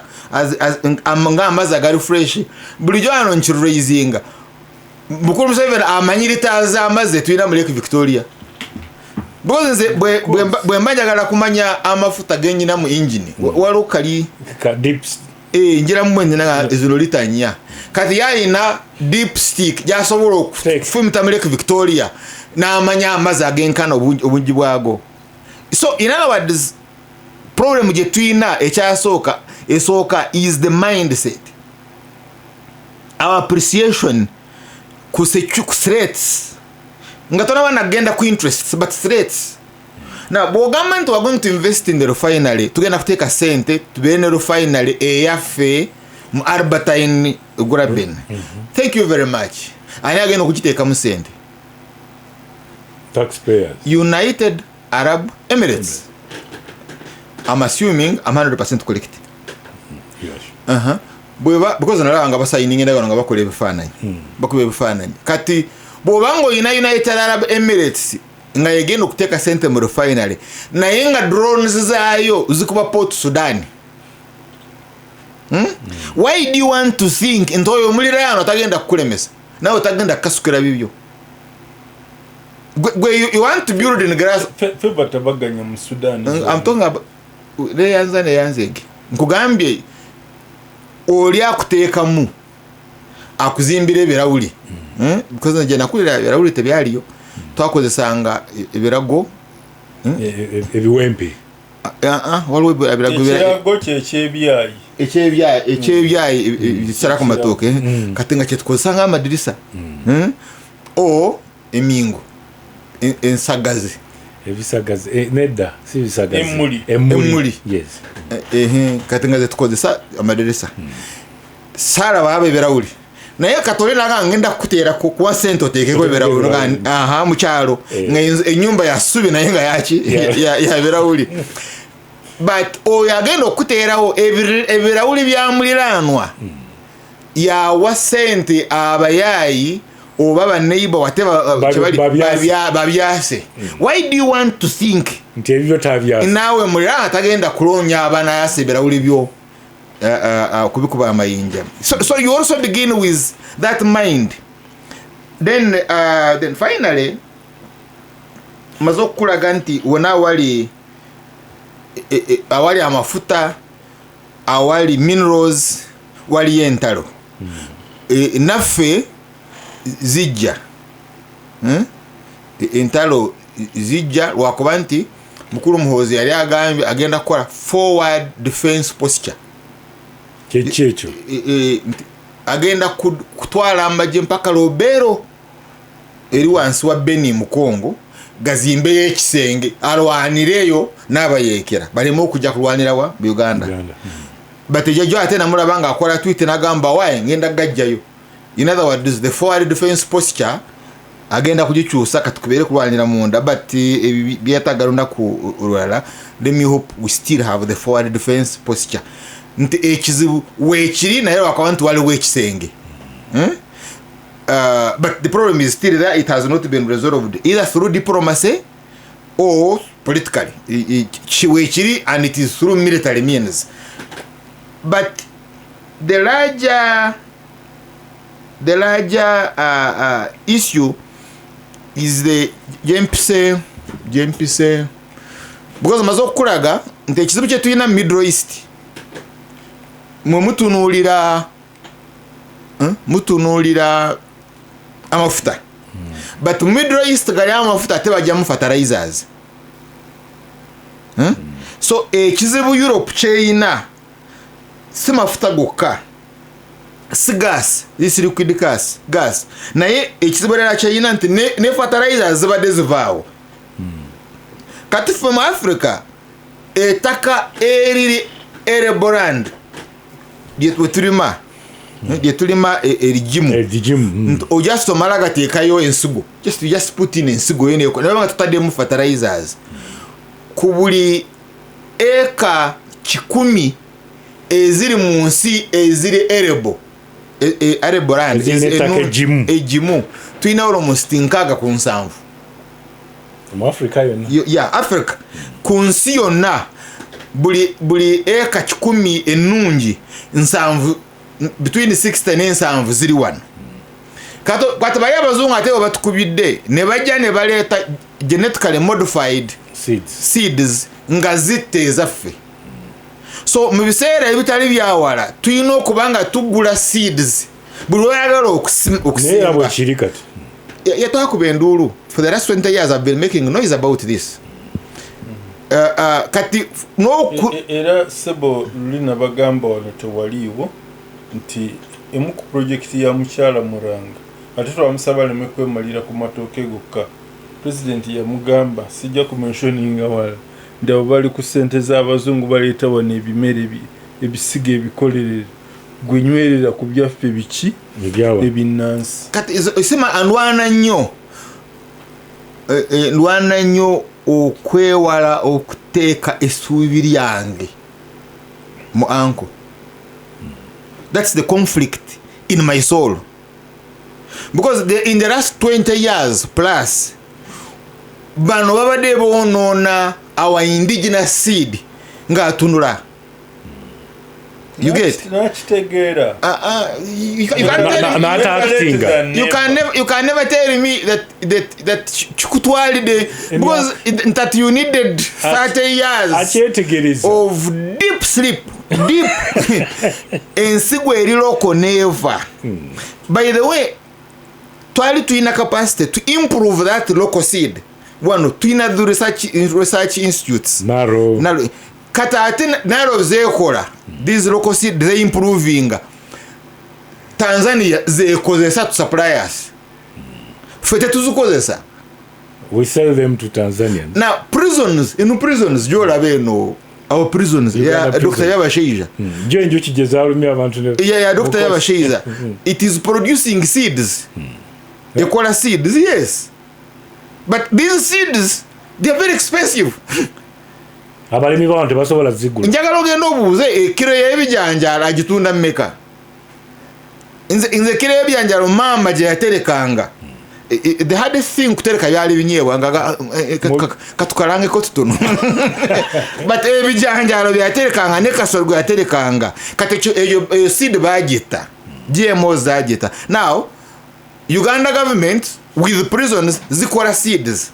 ng'amazzi agali fresh. Bulijjo wano nkiraisinga, Mukulu Museveni amanyi litaazi amazzi etulina mu Lake Victoria, because nze bwe mba njagala kumanya amafuta genyina mu engine, waliwo kali Ka dips. Njiramu mwenina zino lita 4. Kati yalina dip stick gyasobola okufumita mu Lake Victoria n'amanya amazzi agenkana obungi bwago. So in other words, problem gye tulina ekyasooka esooka is the mindset, our appreciation ku threats, nga tonaba nagenda ku interests, but threats. Now bw'ogamba nti we're going to invest in the refinery, tugenda kuteeka sente tubeere ne refinery eyaffe mu Albertine Graben, thank you very much. Ani agenda okugiteekamu sente? Taxpayers. United Arab Emirates. I'm assuming I'm 100% correct. Yes. Bweba because nalaba nga basayininga endagaano nga bakola ebifaananyi, bakuba ebifaananyi. Kati bw'obanga oyina United Arab Emirates nga yegenda okuteeka sente mu refinery, naye nga drones zaayo zikuba Port Sudan, Why do you want to think nti oyo omuliraano tagenda kukulemesa, nawe tagenda kukasukira bibyo? Gwe you want to build in grass. Ffe batabaganya mu Sudan. I'm talking about neyanza neyanzege. Nkugambye oli akuteekamu akuzimbira ebirawuli. Because nje nakulira ebirawuli tebyaliyo, twakozesanga ebirago. Ebiwempe. Waliwo ebirago. Ekirago kyekyebyayi. Ekyebyayi kisala ku matooke, kati nga kyetukozesa ng'amadirisa o emingo, ensagazi. Ebisagazi, nedda, si bisagazi. Emmuli. Emmuli. Yes. Ehe, kati nga zetukozesa amadirisa, saalaba aba ebirawuli, naye katole naga ngenda kukuteera kuwa sente oteekeko ebirawuli. Noga, aha, mukyalo nga ennyumba ya ssubi naye nga yaki? Ya birawuli. But oyo agenda okuteerawo ebirawuli bya muliraanwa yawa sente abayaayi oba baneighbor, whatever, kyebali, babyase. Babyase. Why do you want to think nti ebibyo tabyasa? Naawe muliraanwa tagenda kuloonya abanayasa ebirawuli byo kubikuba amayinja. So you also begin with that mind. Then finally maze okukulaga nti wona awali awali amafuta, awali minerals, waliyo entalo. Naffe zijja. Entalo zijja lwakuba nti mukulu Muhoozi yali agambye agenda kukola forward defense posture. Kyeki ekyo? Nti agenda kutwala amagye mpaka Lubero eri wansi wa Beni mu Congo, gazimbeyo ekisenge alwanireyo n'abayeekera baleme okujja kulwanira wa mu Uganda. Uganda. But ejojo ate namulaba nga akola tweet nagamba waye ngenda gajjayo. In other words, the forward defense posture agenda kugikyusa kati kubeere kulwanira munda. But byetaaga lunaku olulala. Let me hope we still have the forward defense posture, nti ekizibu weekiri naye lwakaba nti waliwo ekisenge. But the problem is still there. It has not been resolved either through diplomacy or politically. Weekiri and it is through military means. But the larger issue is the gyempise because maze okukulaga nti ekizibu kye tulina mu Middle East, mwe mutunuulira, Mutunuulira amafuta, but mu Middle East gali amafuta ate bajjamu fertilizers. So ekizibu Europe kyeyina si mafuta gokka, si gas, this liquid gas, naye ekizibu era kyeyina nti ne fertilizers zibadde zivaawo. Kati ffe mu Africa ettaka eriri arable land lyetulima erigimu. Erigimu. Nti ojust omala gateekayo ensigo, just put in ensigo yo naye nga tutaddemu fertilizers. Ku buli eka 100 eziri mu nsi eziri arable, arable land, Ezirina ettaka eggimu. Eggimu, tulina almost 67. Mu Africa yonna? Ya Africa, ku nsi yonna, buli eka 100 ennungi, 70, between 60 n'ensanvu ziri wano. Kati bali abazungu ate batukubidde ne bajja ne baleeta genetically modified seeds, seeds nga zitta ezaffe. So mu biseera ebitali byawala tulina okuba nga tugula seeds buli lwoyagala naye era okusimba. Bwekiri kati. Yatwakuba enduulu. For the last 20 years I've been making noise about this. Kati n'oku Era sebo luli nabagamba wano tewaliiwo nti emu ku pulojekiti ya mukyala Muranga, ate twamusaba aleme kwemalira ku matooke gokka. Pulezidenti yamugamba, sijja kumentioninga wala, nti abo bali ku ssente z'abazungu baleeta wano ebimere ebisiga ebikolerere, gwenywerera ku byaffe biki? Ebyawa. Ebinnansi. Kati sima ndwana nnyo, ndwana nnyo okwewala okuteeka essuubi lyange mu uncle. That's the conflict in my soul, because in the last 20 years plus bano babadde boonoona our indigenous seed ng'atunula. You get? Nakitegeera. You can't tell me- N'atactinga. You can never tell me that kikutwalidde because that you needed 30 years Akyetegereza. of deep sleep, deep ensigo eri local never. By the way, twali tulina capacity to improve that local seed. Wano tulina the research institutes. Naro. Naro. Kati ate naro zekola these local seed ze improving. Tanzania zekozesa to suppliers, ffe tetuzikozesa. We sell them to Tanzanians. Now prisons, ino prisons gyolaba eno, our prisons. Uganda ya prison. Dr. Yabashaija. Gyo enjuki gye zalumye abantu Yeah, Dr. Yabashaija, it is producing seeds. Ekola seeds, yes, but these seeds, they are very expensive. Abalimi bawano tebasobola zigula. Njagala ogenda obuuze ekiro y'ebijanjaalo agitunda mmeka. Nze kiro y'ebijanjaalo maama gye yaterekanga, the hardest thing kutereka byali binyeebwa nga katukalangeko tutono, but ebijanjaalo byaterekanga ne kasolo gwe yaterekanga. Kati eyo seed bagita GMO zagita. Now Uganda government with prisons zikola seeds,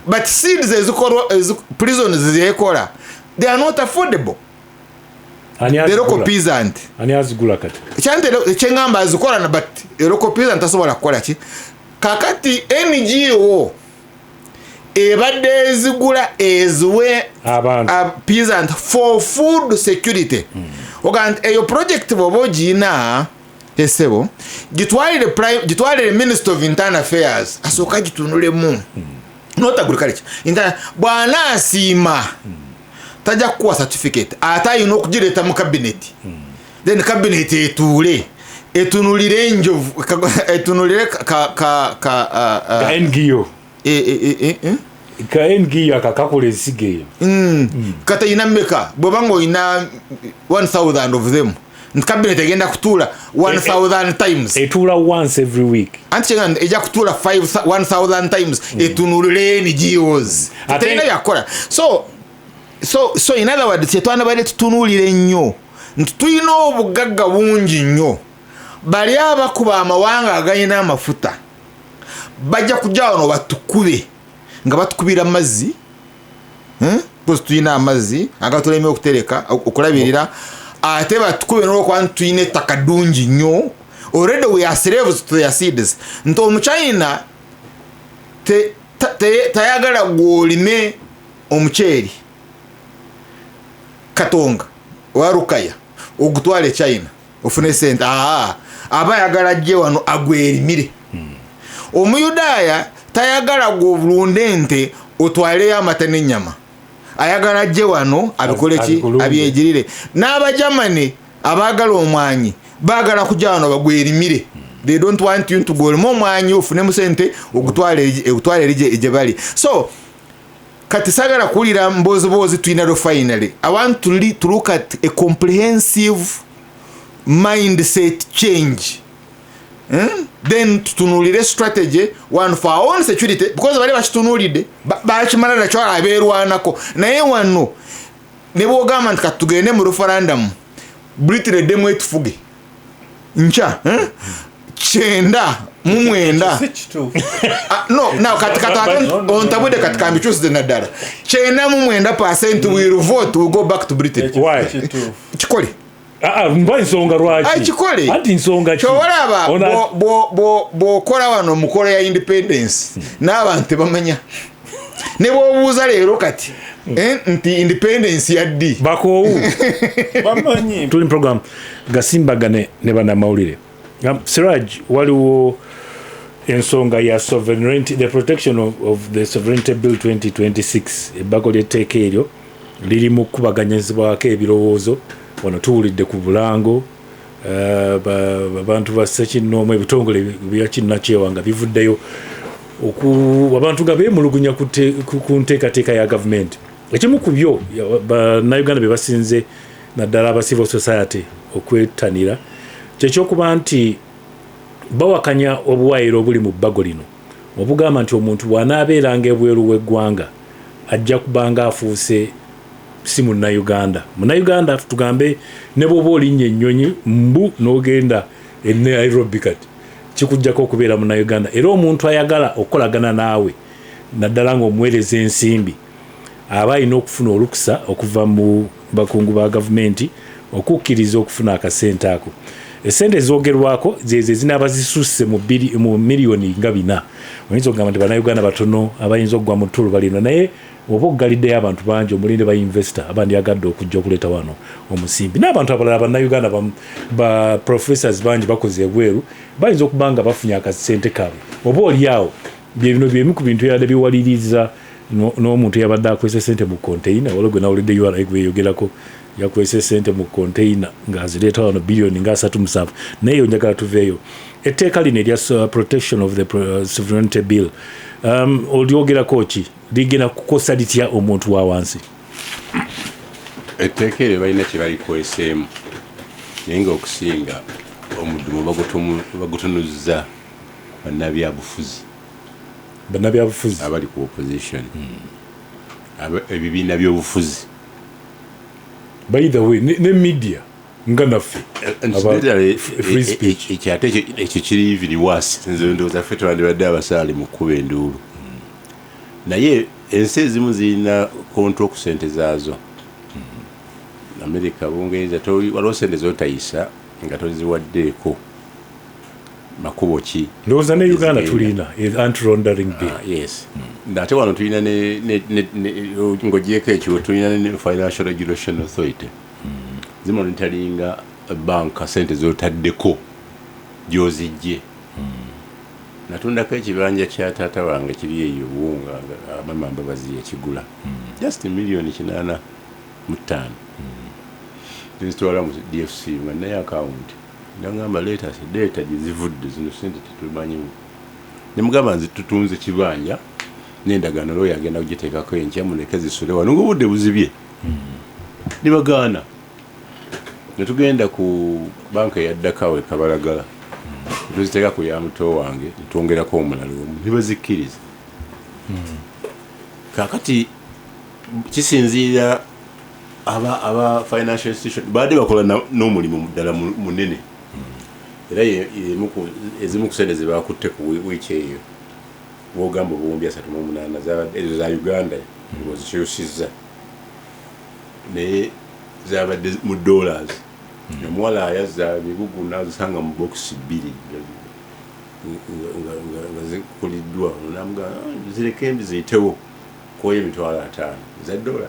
but seeds ezikolwa prisons zekola, they are not affordable. Ani The local azigula? peasant. Ani azigula kati? Kyante kyeŋŋamba azikola na, but a local peasant tasobola kukola ki. Kakati NGO ebadde ezigula eziwe abantu. Peasant for food security. Oga nti eyo project bw'oba ogiyina esebo, gitwalire Minister of Internal Affairs, asooka gitunulemu, not agriculture. Bw'anaasiima tajja kukuwa certificate, ate ayina okugireeta mu cabinet, then cabinet etuule etunulire enjovu etunulire ka Ka NGO. E. Ka NGO akakakola ensigo eyo. Kati oyina mmeka? Bw'oba nga oyina 1000 of them, nti cabinet egenda kutuula 1000 times. Etuula once every week. Anti kyegamba ejja kutuula 1000 times etunulire NGOs. Terina byakukola. So in other words, kyetwandibadde tutunuulire ennyo nti tulina obugagga bungi nnyo. Bali abakuba amawanga agalina amafuta bajja kujja wano batukube nga batukubira amazzi. Because tulina amazzi agatulemye okutereka, okulabirira, ate batukube n'olwokuba nti tulina ettaka ddungi nnyo. Already we are slaves to their seeds, nti Omuchina tayagala gw'olime omuceeri Katonga warukaya ogutwale China ofune sente. Aa, aba ayagala ajje wano agwerimire. Omuyudaaya tayagala gw'olunde ente otwaleyo amata n'ennyama, ayagala ajje wano abikole ki? Abikulunde. Abyegirire. N'Abajamani abaagala omwanyi baagala kujja wano bagwerimire. They don't want you to gwolime omwanyi ofunemu sente ogutwale eri gye bali. So kati sagala kuwulira mboziboozi tulina refinery. I want to look at a comprehensive mindset change. Then tutunulire strategy one for our own security, because bali bakitunuulidde, bakimala nakyo abeerwanako. Naye wano ne bwogamba nti katugende mu referendum, Britain eddemu etufuge nkya, 99. Si kituufu. Ah, no, now kati ate No, no, no. ontabudde. Kati kambikyusize naddala 99% will vote, will go back to Britain. Ekyo Why? si kituufu. Kikole. Ah, ah, mba nsonga lwaki? Ai, kikole. Anti nsonga ki? Kyolaba bw'okola wano mukola ya independence n'abantu tebamanya, ne bw'obuuza leero kati nti independence ya ddi? Bakoowu. Bamanyi. Tuli mu program Gasimbagane ne Bannamawulire. Siraj, waliwo ensonga ya sovereignty, the Protection of the Sovereignty Bill 2026. Ebbago ly'etteeka eryo liri mu kukubaganyizibwako ebirowoozo. Wano tuwulidde ku bulango, abantu ba ssekinnoomu, ebitongole bya kinnakyewa nga bivuddeyo abantu nga beemulugunya ku nteekateeka ya gavumenti. Ekimu ku byo Bannayuganda bye basinze, naddala aba civil society, okwettanira kyekyokuba nti bawakanya obuwaayiro obuli mu bbago lino obugamba nti omuntu bw'anaabeeranga ebweru w'eggwanga ajja kubanga afuuse si Munnayuganda. Munnayuganda tugambe ne bw'oba olinnya ennyonyi mbu n'ogenda e Nairobi, kati kikuggyako okubeera Munnayuganda. Era omuntu ayagala okukolagana naawe, naddala ng'omuweereza ensimbi, aba alina okufuna olukusa okuva mu bakungu ba gavumenti okukkiriza okufuna akasente ako. Esente ezogerwako zezo ezinaaba zisusse mu miliyoni nga 4. Oyinza okugamba nti Bannayuganda batono abayinza okugwa mu ttuluba lino, naye oba oggaliddeyo abantu bangi omulinde ba investor abandyagadde okujja okuleeta wano omusimbi, n'abantu abalala Bannayuganda ba professors bangi bakoze ebweru, bayinza okuba nga bafunye akasente kaabwe. Oba oli awo byebino byemu ku bintu ebibadde biwaliriza n'omuntu yabadde akwese sente mu container. Waliwo gwe nawulidde URA gweyogerako, yakwese sente mu container ng'azireeta wano biliyoni nga 37. Naye eyo njagala tuveeyo. Etteeka lino erya Protection of the Sovereignty Bill, olyogerako ki? Ligenda kukosa litya omuntu wa wansi? Etteeka eryo balina kye balikweseemu, naye nga okusinga omudumu bagutunuzza bannabyabufuzi. Bannabyabufuzi. Abali ku opposition, ebibiina by'obufuzi. By the way, ne media nga naffe free speech. Ekyo ate ekyo kiri even worse. Nze ndowooza ffe twandibadde abasaale mu kkuba enduulu, naye ensi ezimu zirina control ku sente zaazo. Amerika, Bungereza, waliwo sente zotayisa nga toziwaddeeko makubo ki. Ndowooza ne Uganda tulina anti laundering bill. Ah, yes, ate wano tulina ng'ogyeko ekyo, tulina ne Financial Regulation Authority, zimonitoringa banka sente zotaddeko gyozijje. Natundako ekibanja kya taata wange kiri eyo Buwunga, nga mama Mbabazi yakigula, just miliyoni 85. Nzitwala mu DFC nga naye akawunti nagamba, "Leeta leeta gye zivudde zino sente, tetumanyimu." Nemugamba, "Nze tutunze kibanja n'endagaano, looya agenda kugiteekako enkya, muleke zisule wano ngaobudde buzibye." Nibagaana. Netugenda ku banka eyaddakawo e Kabalagala, netuziteeka ku ya muto wange, netwongerako omulala omu, nibazikkiriza. Kakati kisinziira aba financial institution baadde bakola n'omulimu ddala munene. Era ezimu ku sente zebakutte ku wiiki eyo bwogamba 38,000 ezo za Uganda ozikyusizza, naye zabadde mu dollars. Omuwala ayazza migugu nazisanga mu bokisi bbiri nga zikuliddwa, namugamba, "Zireke embi ziyitewo koyo 50,000 za dola."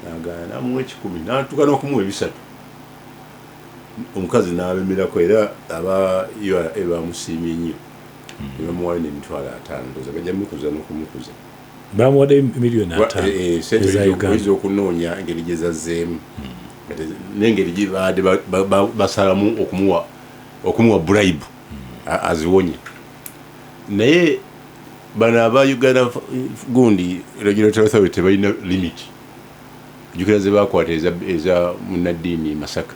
Nagaana, namuwa 100, natuka n'okumuwa 300, omukazi n'alemerako. Era aba URA bamusiimye nnyo ne bamuwayo n'50,000. Ndowooza bajja mukuza n'okumukuza. Bamuwadde miliyoni 50 sente eza Uganda. Oyinza okunoonya engeri gye zazzeemu n'engeri gye baadde basalamu okumuwa bribe aziwonye. Naye bano aba Uganda gundi Regulatory Authority balina limit. Jjukira ze bakwata eza munnaddiini e Masaka.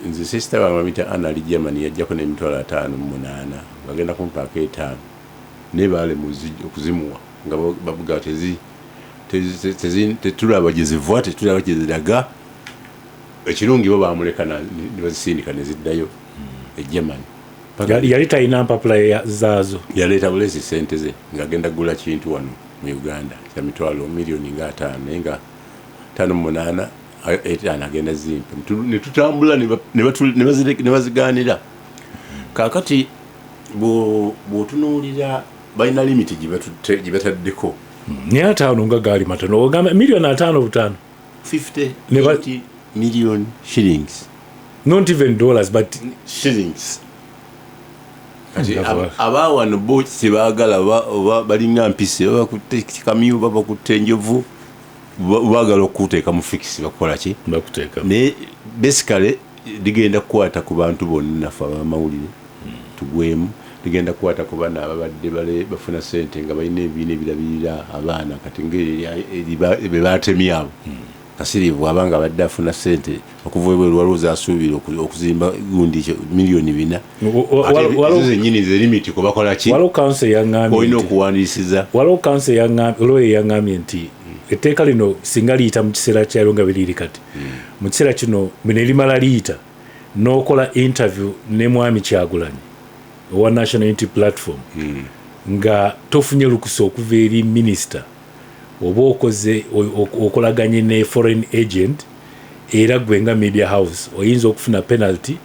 Nze sister wange bamita Ana ali Germany, yajjako n'58,000, bagenda kumpaako 5, naye baalema okuzimuwa nga bavuga tetulaba gye ziva, tetulaba gye ziraga. Ekirungi bo bamuleka ne bazisindika ne ziddayo e Germany. Yali talina mpapula zaazo. Yaleeta bulesi sente ze ng'agenda kugula kintu wano mu Uganda kya mitwalo miliyoni nga 50, naye nga 58, 5 agenda zimpa. Ne tutambula ne bazigaanira. Kaakati bw'otunuulira balina limit gye bataddeko. Naye 50 nga gaali matono, ogamba miliyoni 55. 50 Ne 80 million shillings. Not even dollars, but Shillings. Kati Ndaba. Abawano bo tebaagala, oba balinga mpisi, oba bakutte kamyu, oba bakutte enjovu, baagala okuteeka mu fix, bakukola ki? Bakuteeka. Naye basically ligenda kukwata ku bantu bonna, naffe abamawulire tugwemu, ligenda kukwata ku bana ababadde bafuna sente nga balina ebibiina ebirabirira abaana. Kati be batemye abo kasirivu, abanga abadde afuna sente okuva ebweru, waliwo zasuubira okuzimba gundi miliyoni 4. Ate ezo zennyini ze limit kubakola ki? Waliwo counsel yaŋŋambye Olina nti okuwandiisiza. Waliwo counsel yaŋŋambye, lawyer yaŋŋambye nti etteeka lino singa liyita mu kiseera kyalyo nga biriri kati mu kiseera kino ne limala liyita, n'okola interview ne Mwami Kyagulanyi owa National Unity Platform nga tofunye lukusa okuva eri minisita, oba okoze okolaganye ne foreign agent. Era gwe nga media house oyinza okufuna penalty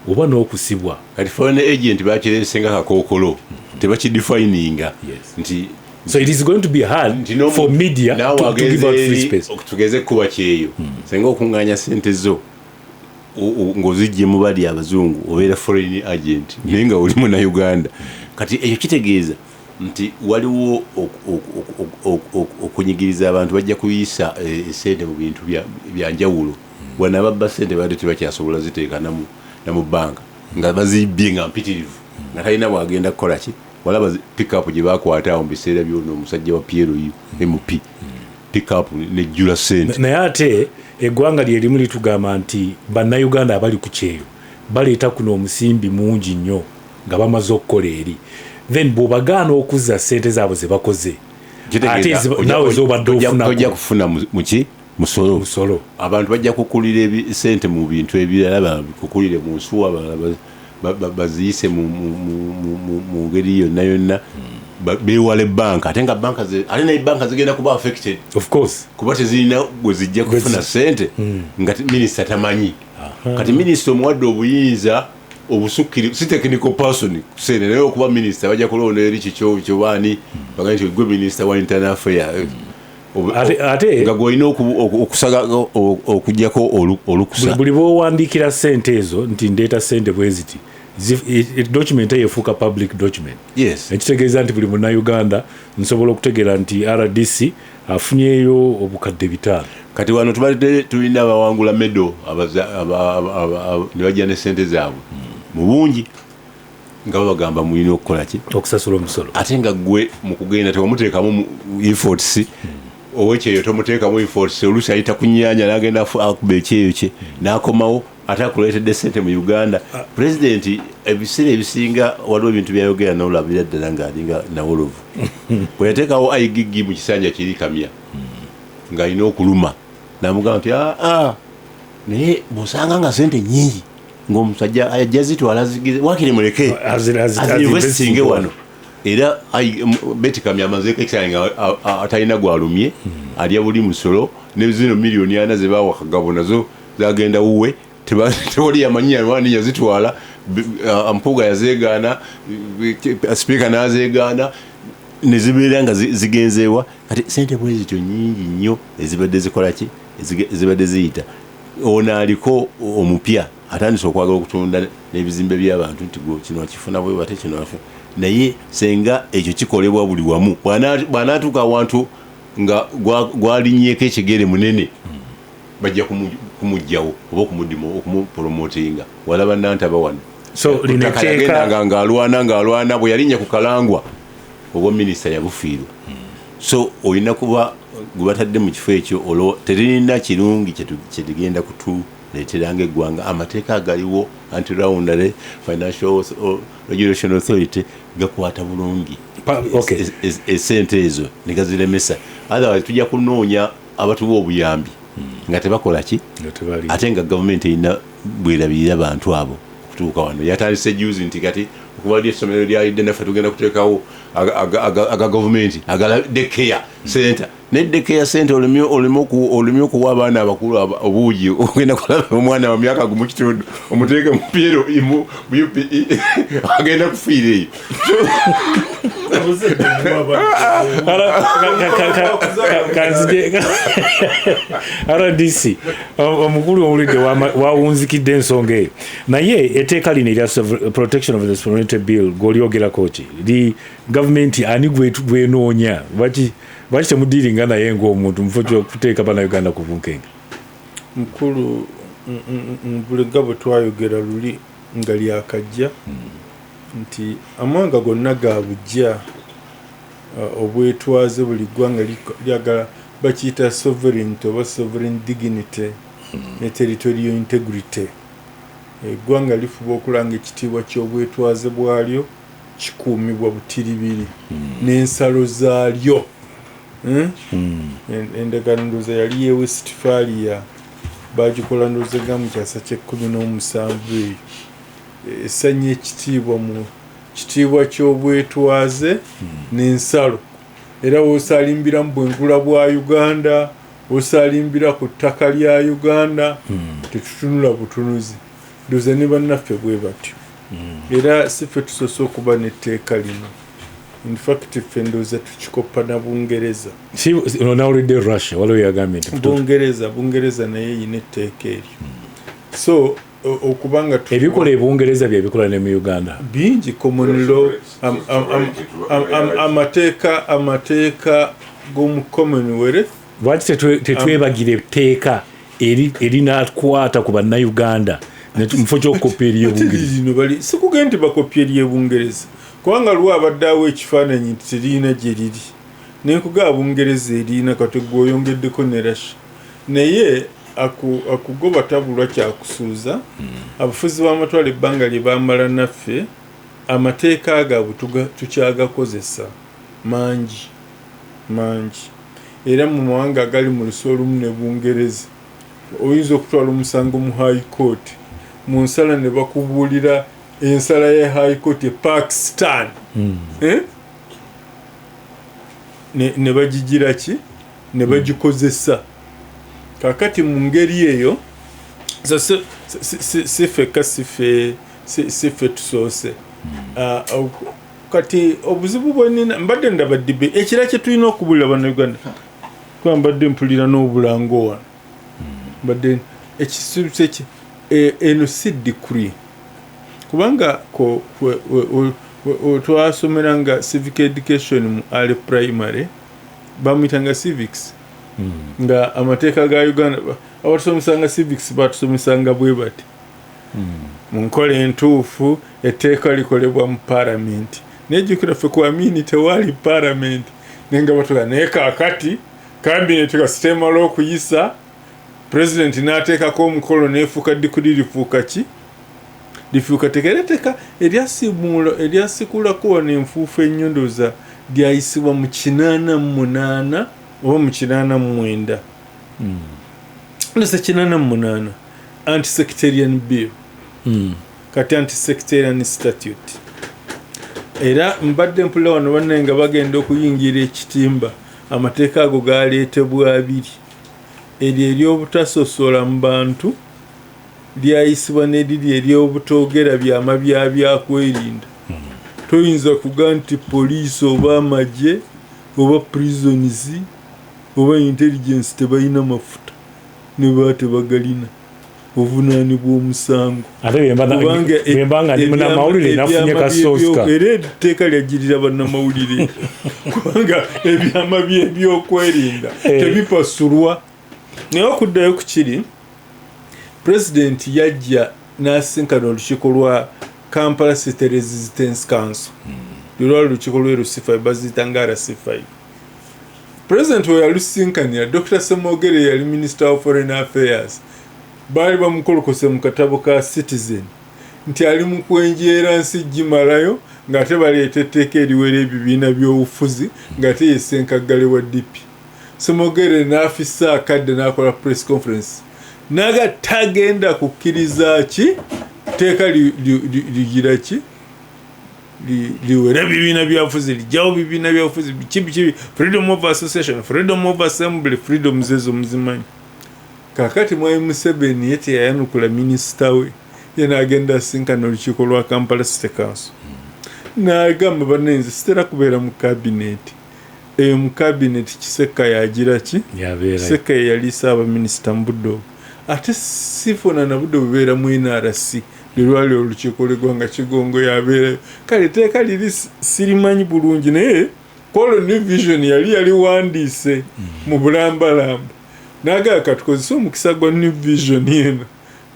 oba n'okusibwa. Kati foreign agent bakirese nga kakookolo, tebakidefininga. Nti So it is going to be hard nti for media naawe to give out agenze free eri space. Tugeze kuba kyeyo, senga okuŋŋaanya sente zo ng'ozijje mu bali abazungu, obeera foreign agent naye nga oli munauganda. Kati ekyo kitegeeza nti waliwo okunyigiriza abantu. Bajja kuyisa esente mu bintu byanjawulo. Wano ababba sente badde tebakyasobola ziteeka namu banka, nga bazibbye nga mpitirivu, nga talina bwagenda kukola ki. Walaba pickup gye bakwata awo mu biseera byona, omusajja wa PLU MP, pickup nejjula sente. Naye ate eggwanga lyerimu litugamba nti bannayuganda abali ku kyeyo baleeta kuno omusimbi mungi nnyo nga bamaze okukola eri. Then bw'obagaana okuzza sente zaabwe ze bakoze, ate naawe z'obadde tojja ofunako kufuna muki musolo. Musolo. Abantu bajja kukulira sente mu bintu ebirala, bakukulire mu nsuwa, abalala baziyise mu ngeri yonna yonna. Beewale banka, ate nga banka ate naye banka zigenda kuba affected. Of course. Kuba tezirina gwe zijja kufuna sente nga minisita tamanyi. Kati minisita omuwadde obuyinza obusukkirivu, si technical person sente, naye okuba minisita bajja kulonda eri kikyo kyobaani bagambe nti gwe minisita wa internal affair. Nga gwolina okusaga okugjako olukusa. Buli bwowandiikira sente ezo nti ndeeta sente bwe ziti, document eyo efuuka public document. Ekitegeeza nti buli munnayuganda nsobola okutegeera nti RDC afunyeyo 5,000. Kati wano tubadde tulina abawangula medal ne bajja ne sente zaabwe mu bungi, nga babagamba mulina okukola ki? Okusasula omusolo. Ate nga gwe mu kugenda tewamuteekamu efforts. Owekyeyo tomuteekamu efforts. Oluusi ayita ku nnyanja n'agenda akuba ekyeyo kye n'akomawo, ate akuleetedde sente mu Uganda. Pulezidenti ebiseera ebisinga waliwo ebintu byayogera nolabira ddala ng'alinga nawolovu. Bwe yateekawo IGG mu kisanja kiri Kamya ng'alina okuluma, namugamba nti aa, naye bw'osanga nga sente nyingi ng'omusajja ajja zitwala zigize, wakiri muleke azinvestinge wano. Era Beti Kamya amazeeko ekisanja nga atalina gwalumye, alya buli musolo. Ne zino miliyoni 4 ze baawa Kagabo nazo zagenda wuwe. Tewali yamanyi ani yazitwala. Mpuuga yazeegaana, sipiika n'azeegaana, ne zibeera nga zigenzeewa. Kati sente bwe zityo nyingi nnyo ezibadde zikola ki, ezibadde ziyita. Ono aliko omupya atandise okwagala okutunda n'ebizimbe by'abantu nti gwe kino akifuna bwe bate kino akifuna. Naye senga ekyo kikolebwa buli wamu, bw'anaatuuka awantu nga gwalinnyeko ekigere munene, bajja kumuggyawo oba okumupromotinga. Walaba Nantaba wano. So lino Ettaka etteeka yagendanga ng'alwana ng'alwana, bwe yalinnya ku Kalangwa obwa minisita yabufiirwa. So olina kuba gwe batadde mu kifo ekyo, olwo teririna kirungi kyetugenda kutuleetera ng'eggwanga. Amateeka agaliwo, Anti Laundering, Financial Regulation Authority, gakwata bulungi esente ezo ne gaziremesa. Otherwise tujja kunoonya abatuwa obuyambi nga tebakola ki, Nga tebali. Ate nga gavumenti erina bwerabirira bantu abo. Okutuuka wano yatandise juzi nti kati okuva ly essomero lyalidde, naffe tugenda kuteekawo aga gavumenti agala daycare center. Naye daycare center olemye okuwa abaana abakulu obuugi. Ogenda kulaba omwana wa myaka 1.5 omuteeke mu PLE mu UPE, agenda kufiira eyo. Kanzije RDC omukulu, owulidde wawunzikidde ensonga eyo. Naye etteeka lino erya Protection of the Sovereignty Bill gwolyogerako ki? Li gavumenti ani gwenoonya? Lwaki temudiiringa naye ngaomuntu mufo kyokuteeka bannayuganda ku bunkenke? Mukulu, bulega bwe twayogera luli nga lyakajja nti amawanga gonna ga bujja obwetwaze. Buli ggwanga lyagala bakiyita sovereignty oba sovereign dignity ne territorial integrity. Eggwanga lifuba okulanga ekitiibwa ky'obwetwaze bwalyo kikuumibwa butiribiri n'ensalo zaalyo. Endagaano ndowooza yali ye Westphalia, bagikola ndowooza nga mu kyasa ky'e17 eyo, esanya ekitiibwa mu kitiibwa ky'obwetwaze n'ensalo. Era woosalimbiramu bwengula bwa Uganda, Osalimbira ku ttaka lya Uganda, tetutunula butunuzi. Ndoza ne bannaffe bwe batyo. Era si ffe tusoose okuba n'etteeka lino. In fact, ffe ndowooza tukikopa na Bungereza. Nawulidde Russia, waliwo yagambye nti Bungereza naye eyina etteeka eryo. So okubanga ebikola ebungereza byebikola ne mu Uganda. Bingi common law, amateeka g'omu Commonwealth. Lwaki tetwebagira etteeka erinakwata ku bannayuganda mufo ky'okukoppa eryebungereza? Sikugenda nti bakopya eryebungereza, kubanga lwa abadde awo ekifaananyi nti teriyina gye riri, naye nkugaba Bungereza eriyina, kati gwe oyongeddeko ne Russia. Naye akugoba tabulwa kyakusuuza. Abafuzi b'amatwale ebbanga lye bamala naffe, amateeka gaabwe tukyagakozesa mangi mangi. Era mu mawanga agali mu lusi olumu ne Bungereza, oyinza okutwala omusango mu High Court, mu nsala ne bakubuulira ensala ya High Court e Pakistan, ne bagigira ki, ne bagikozesa. Kakati mu ngeri eyo si ffekka, si ffe tusoose. Kati obuzibu bwenina, mbadde ndaba dibe ekira kye tulina okubulira Bannayuganda, kuba mbadde mpulira n'obulango wano, mbadde ekisuubizo eki eno si decree, kubanga twasomera nga civic education mu early primary, bamuyitanga civics, nga amateeka ga Uganda, abatusomesanga civics batusomesanga bwe bati: mu nkola entuufu etteeka likolebwa mu palamenti. Nejjukira ffe ku Amini tewaali palamenti, naye nga batuga, naye kaakati kabineti kasita emala okuyisa, pulezidenti n'ateekako omukolo, neefuuka decree. Lifuuka ki? Lifuuka teeka. Era etteeka eryasikulako wano enfuufu ennyo, ndowooza lyayisibwa mu 88 oba mu 89, ndowooza 88, anti-sectarian bill, kati anti-sectarian statute. Era mbadde mpulira wano bannaye nga bagenda okuyingira ekitimba, amateeka ago galeetebwa abiri: eryo ery'obutasosola mu bantu lyayisibwa, neriri ery'obutoogera byama bya byakwerinda. Toyinza kuga nti poliisi oba amagye oba prisons oba intelligence tebalina mafuta, ne baba tebagalina, ovunaanibwa omusango. Ate bwemba nga ndi munamawulire nafunye ka source ka Era etteeka lyajjirira bannamawulire, kubanga ebyama byebyokwerinda tebipasulwa. Naye okuddayo ku kiri, pulezidenti yajja n'asinkana olukiiko lwa Kampala City Resistance Council, lwali olukiiko lwe RC5, baziyita nga RC5. Pulezidenti we yalusinkanira, Dr Semogere yali Minister of Foreign Affairs, baali bamukolokose mu katabo ka Citizen nti ali mu kwenjeera nsi gimalayo, ng'ate baleeta etteeka eriwera ebibiina by'obufuzi, ng'ate ye ssenkaggale wa DP. Semogere n'afisa akadde n'akola press conference naga tagenda kukkiriza ki tteeka ligira ki liwera bibiina byabufuzi, lijjawo bibiina byabufuzi, biki biki, freedom of association, freedom of assembly, freedoms ezo muzimanyi. Kakati Mwami Museveni ye teyayanukula minisita we, ye n'agenda asinkana olukiiko lwa Kampala City Council, n'agamba, "Bannanze sitera kubeera mu kabineti eyo." Mu kabineti Kiseka yagira ki? Yabeerayo. Kiseka ye yali saabaminisita mu budde obwo, ate sifuna na budde bubeera mu NRC, lwe lwali olukiiko lw'eggwanga, Kigongo yabeerayo. Kale etteeka liri sirimanyi bulungi, naye kwolwo New Vision yali yaliwandiise mu bulambalamba, nagala katukozese omukisa gwa New Vision eno.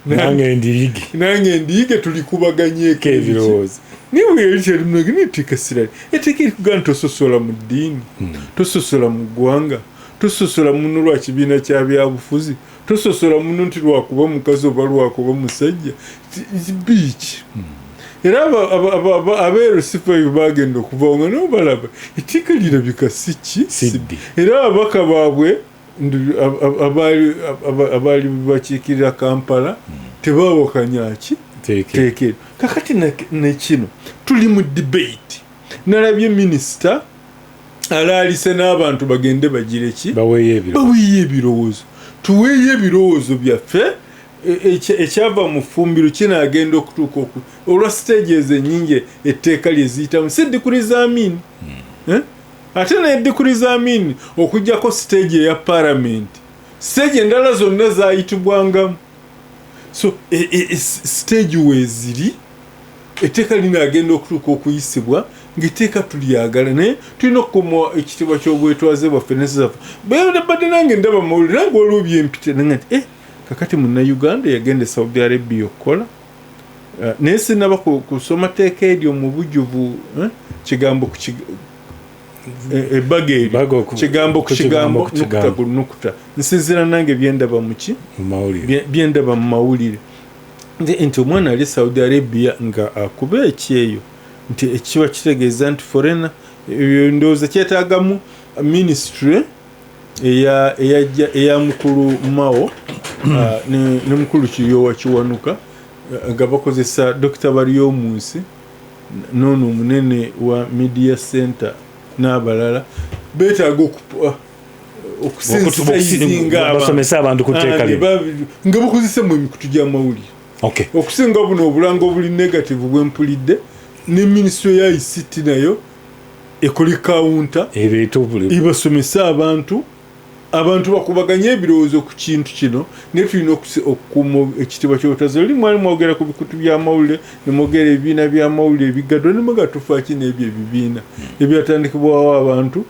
Nange ndirige. Nange ndiyige, tulikubaganyeko ebirowoozo. Naye bwe yali kyalimunage, netteeka sirali etteeka erikugaa nti tososola mu ddiini, tososola mu ggwanga, tososola muno lwa kibiina kya byabufuzi, tososola muno nti lwakuba mukazi oba lwakuba musajja, biiki. Era abeeru sifayo bagenda okuvawo nga nabo balaba etteeka lirabika si ki? Si bbi. Era ababaka baabwe abaali bakiikirira Kampala tebawakanya ki? Teeke. Teeka eryo. Kakati nekino tuli mu debate, nalabye minisita Alaalise n'abantu bagende bagire ki? Baweeyo ebirowoozo. Baweeyo ebirowoozo. Tuweeyo ebirowoozo byaffe. Ekyava mu ffumbiro kinaagenda okutuuka olwa stage ezo ennyingi etteeka lye ziyitamu, si ddikuli za Amin. Eh? Ate naye ddikuli za Amin okuggyako stage eya parliament, stage endala zonna zayitibwangamu. So stage weeziri, etteeka linaagenda okutuuka okuyisibwa ng'etteeka tulyagala, naye tulina okukuuma ekitiibwa ky'obwetwaze bwaffe n'ensi zaffe. Badde nange ndaba mawulire, nange waliwo byempite nange nti kakati Munnayuganda yagenda e Saudi Arabia okukola. Naye sinaba kusoma tteeka eryo mu bujjuvu, kigambo ku ebbaga eryo, Ebbaga kigambo ku ku kigambo kigambo, ku nukuta kigambo. ku nukuta. Nsinziira nange byendaba mu ki? Mu mawulire. Byendaba mu mawulire. Nti omwana ali Saudi Arabia nga akuba ekyeyo, nti ekiba kitegeeza nti foreigner, ebyo ndowooza kyetaagamu ministry eya mukulu Mao, ne mukulu Kiryowa Kiwanuka, nga bakozesa Dr. Baryomunsi n'ono omunene wa Media Center n'abalala, beetaaga okusensitizinga abantu. Basomese abantu ku tteeka lino. Nga bakozesa mu emikutu gy'amawulire. Okusinga buno obulango obuli negative bwempulidde, ne ministry ya ICT nayo ekole counter Ereeta obuli ibasomese abantu, abantu bakubaganye ebirowoozo ku kintu kino. Naye tulina okukuuma ekitiibwa ky'obutazi. Oli mwali mwogera ku bikutu by'amawulire, ne mwogera ebibiina by'amawulire ebigaddwa, ne muga tufa ki n'ebyo ebibiina ebyatandikibwawo abantu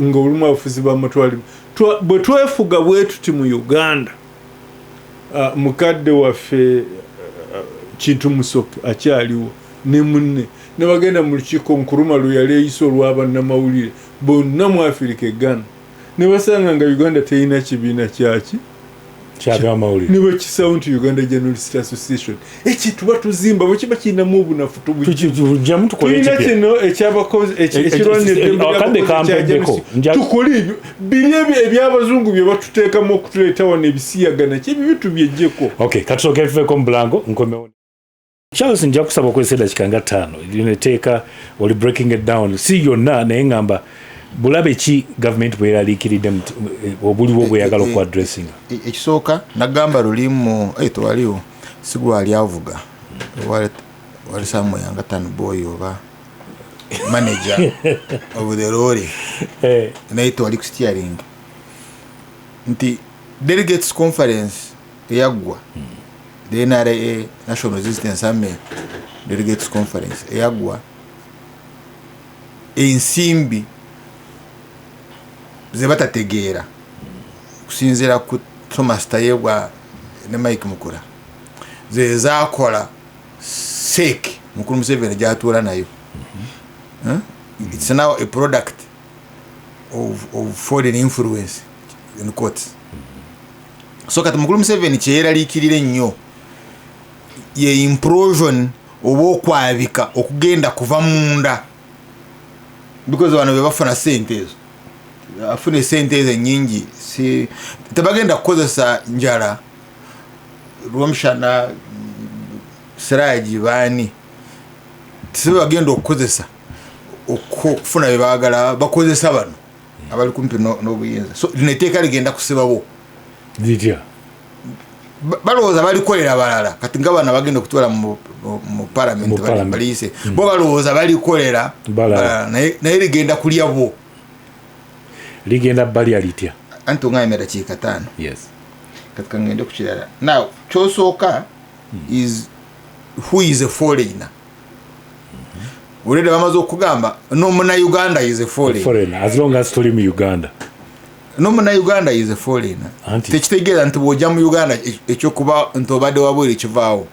nga olumu abafuzi b'amatwale. Bwe twefuga bwe tuti mu Uganda, mukadde waffe Kintu Musoke akyaliwo ne munne ne bagenda mu lukiiko Nkrumah lwe yali eyise olw'abannamawulire bonna mu Afirika e Ghana, ne basanga nga Uganda terina kibiina kyaki Kyabyamawulire, ne bakisawo nti Uganda Journalist Association. Eki tuba tuzimba bwe kiba kirinamu obunafu tujjamu tukole tulina ekipya. Kino ekyabakozi ekirwana eddembe Akadde ly'abakozi ekya kampeddeko. journalist. Tukole ebyo biri ebyo ebyabazungu bye batuteekamu okutuleeta wano ebisiyagana ki, ebibi tubyejjeko. Okay, katusooke tuveeko mu bulango, nkomewo. Charles, nja kusaba okozesa eddakiika nga 5. Lino etteeka oli breaking it down, si yonna, naye ngamba bulabe ki gavumenti bweraliikiridde obuliwo bweyagala okuaddressinga? Ekisooka nagamba lulimu tewaliwo sigwali avuga, wali somewhere nga tanboy oba manager of the lorry, naye tewali ku steering, nti delegates conference eyaggwa, the NRA, National Resistance Army delegates conference eyaggwa, ensimbi zebatategeera kusinziira ku Thomas Tayebwa ne Mike Mukula zezakola sek mukulu Museveni gyatuula nayo. Huh? It's now a product of foreign influence in quotes. So kati mukulu Museveni kyeyeraliikirira ennyo ye implosion oba okwabika okugenda kuva munda, because bano bebafuna sente ezo, afuna esente ezo enyingi, si tebagenda kukozesa njala Rwomushana, Siraji, baani, si bagenda okukozesa okufuna byebaagala, bakozesa bano abali kumpi n'obuyinza. So lino etteeka ligenda kusibawo. Litya? Balowooza balikolera balala. Kati nga bano bagenda okutwala mu parliament, Mu parliament. baliyise, bo balowooza balikolera Balala. balala, naye ligenda kulya bo. Ligenda balya litya? Anti ongambye dakiika 5. Yes. Kati kangende ku kirala. Now kyosooka is who is a foreigner. Already bamaze okugamba n'omunauganda is a foreigner. Foreigner as long as tuli mu Uganda. N'omunauganda is a foreigner. Anti- Tekitegeeza nti bw'ojja mu Uganda ekyokuba nti obadde wabweru kivaawo.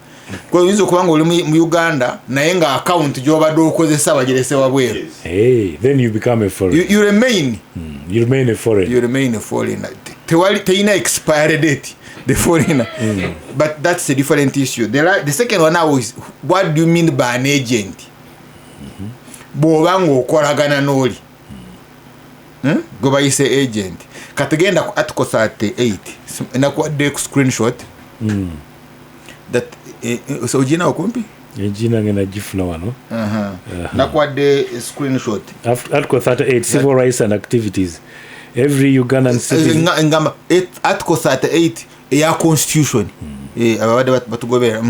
Oyinza okuba nga oli mu Uganda naye nga akawunti gy'obadde okozesa bagirese wabweru. Hey, then you become a foreigner. You remain You remain a foreigner. You remain a foreigner. Tewali, teyina expiry date, the foreigner. But that's a different issue. The second one now is, what do you mean by an agent? Bw'oba ng'okolagana n'oli, Gwe bayise agent. Kati genda ku article 38. Nakuwadde ku screenshot that so oginawo kumpi. Egina ngenda gifuna wano. Nakuwadde screenshot. Article 38, civil rights and activities. Every Ugandan citizen. Ngamba article 38 eya constitution. Ababadde batugoberera.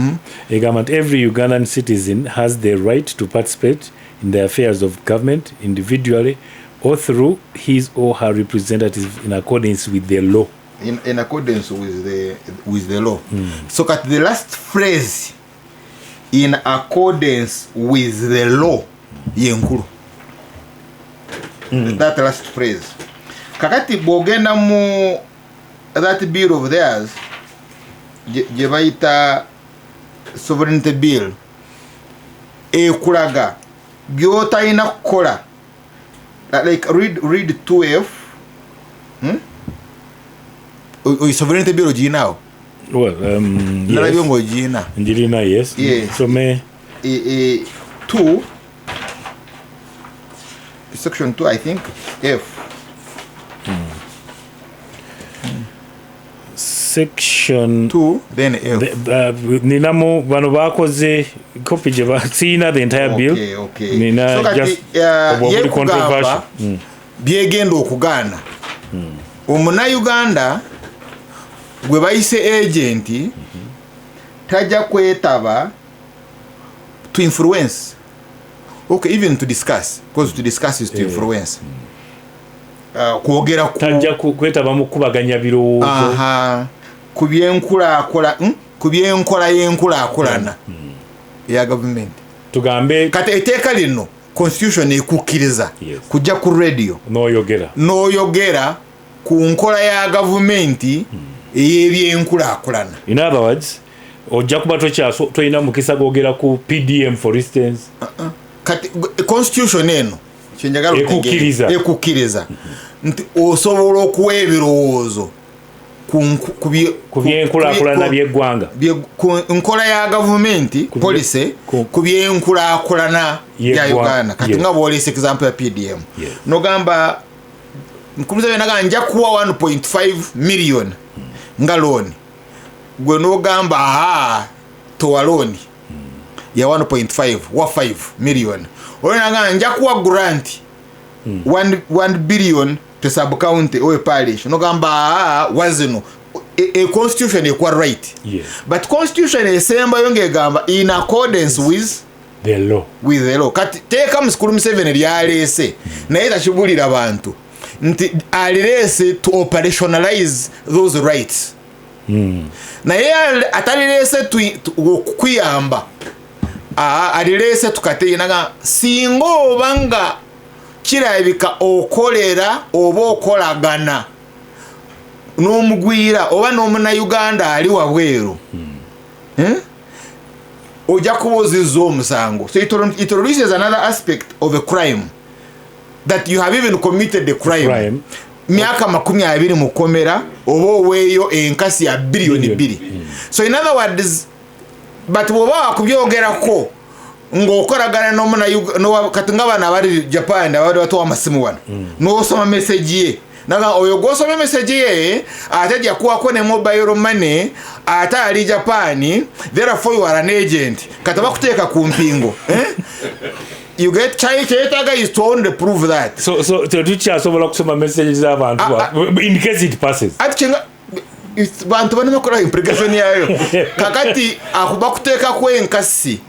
Egamba nti every Ugandan citizen has the right to participate in the affairs of government individually or through his or her representative in accordance with the law. In accordance with the law. So kati the last phrase, in accordance with the law, yenkulu. That last phrase. Kakati bw'ogenda mu that bill of theirs gye bayita sovereignty bill, ekulaga by'otalina kukola. Like read 2F. Sovereignty bill ogiyinaawo? Well, Nalabye yes. ng'ogiyina. Njirina, yes. Yes. So me 2 section 2, I think, F. Section 2 then F. Ninamu bano bakoze copy gye siina the entire bill. Okay. Nina So kati, just obwo buli ye kugamba controversial. Byegenda okugaana omunnayuganda gwe bayise agent tajja kwetaba to influence, okay, even to discuss, because to discuss is to influence. Kwogera ku Tajja kwetaba mu kubaganya birowoozo. Aha, ku byenkulaakola, ku byenkola y'enkulaakulana ya gavumenti. Tugambe Kati etteeka lino, constitution ekukkiriza kujja ku radio n'oyogera n'oyogera ku nkola ya gavumenti ey'ebyenkulaakulana. In other words, ojja kuba tolina mukisa gwogera ku PDM, for instance. Kati constitution eno kyenjagala otegeere, Ekukkiriza. ekukkiriza nti osobola okuwa ebirowoozo ku Ku byenkulaakulana by'eggwanga. Ku nkola ya gavumenti, Ku policy, ku byenkulaakulana bya Uganda. Kati nga bw'oleese example ya PDM, nogamba nkubuza byonna, nja kuwa 1.5 million nga loan, gwe nogamba, aha, towa loan ya 1.5, wa 5 million. Oyo naga nja kuwa grant 1 billion to sub county or parish, nogamba, aha, wazino. E constitution ekuwa right. But constitution esembayo ng'egamba in accordance with the law. With the law. Kati teeka mukulu Museveni lyaleese, naye takibulira bantu nti alireese to operationalize those rights, naye atalireese okukuyamba. Alireese tukateinaga singa oba nga kirabika okolera oba okolagana n'omugwira oba n'omunnayuganda ali wabweru, Ojja kuba ozizza omusango. So it introduces another aspect of a crime, that you have even committed the crime. Crime. Myaka 20 mukomera oba oweeyo enkasi ya biliyoni Billion. 2. So in other words, but bw'oba wakubyogerako ng'okolagana n'omunnayuganda, kati nga bano abali Japan abadde batuwa amasimu wano, n'osoma message ye, naga oyo gw'osoma message ye ate jakuwako ne mobile money ate ali Japan, therefore you are an agent. Kati bakuteeka ku mpingo, eh? You get kyetaaga is to only prove that. So tetukyasobola kusoma message z'abantu in case it passes. Ati kyenga bantu balina kola implication yayo. Kakati akuba kuteekako enkasi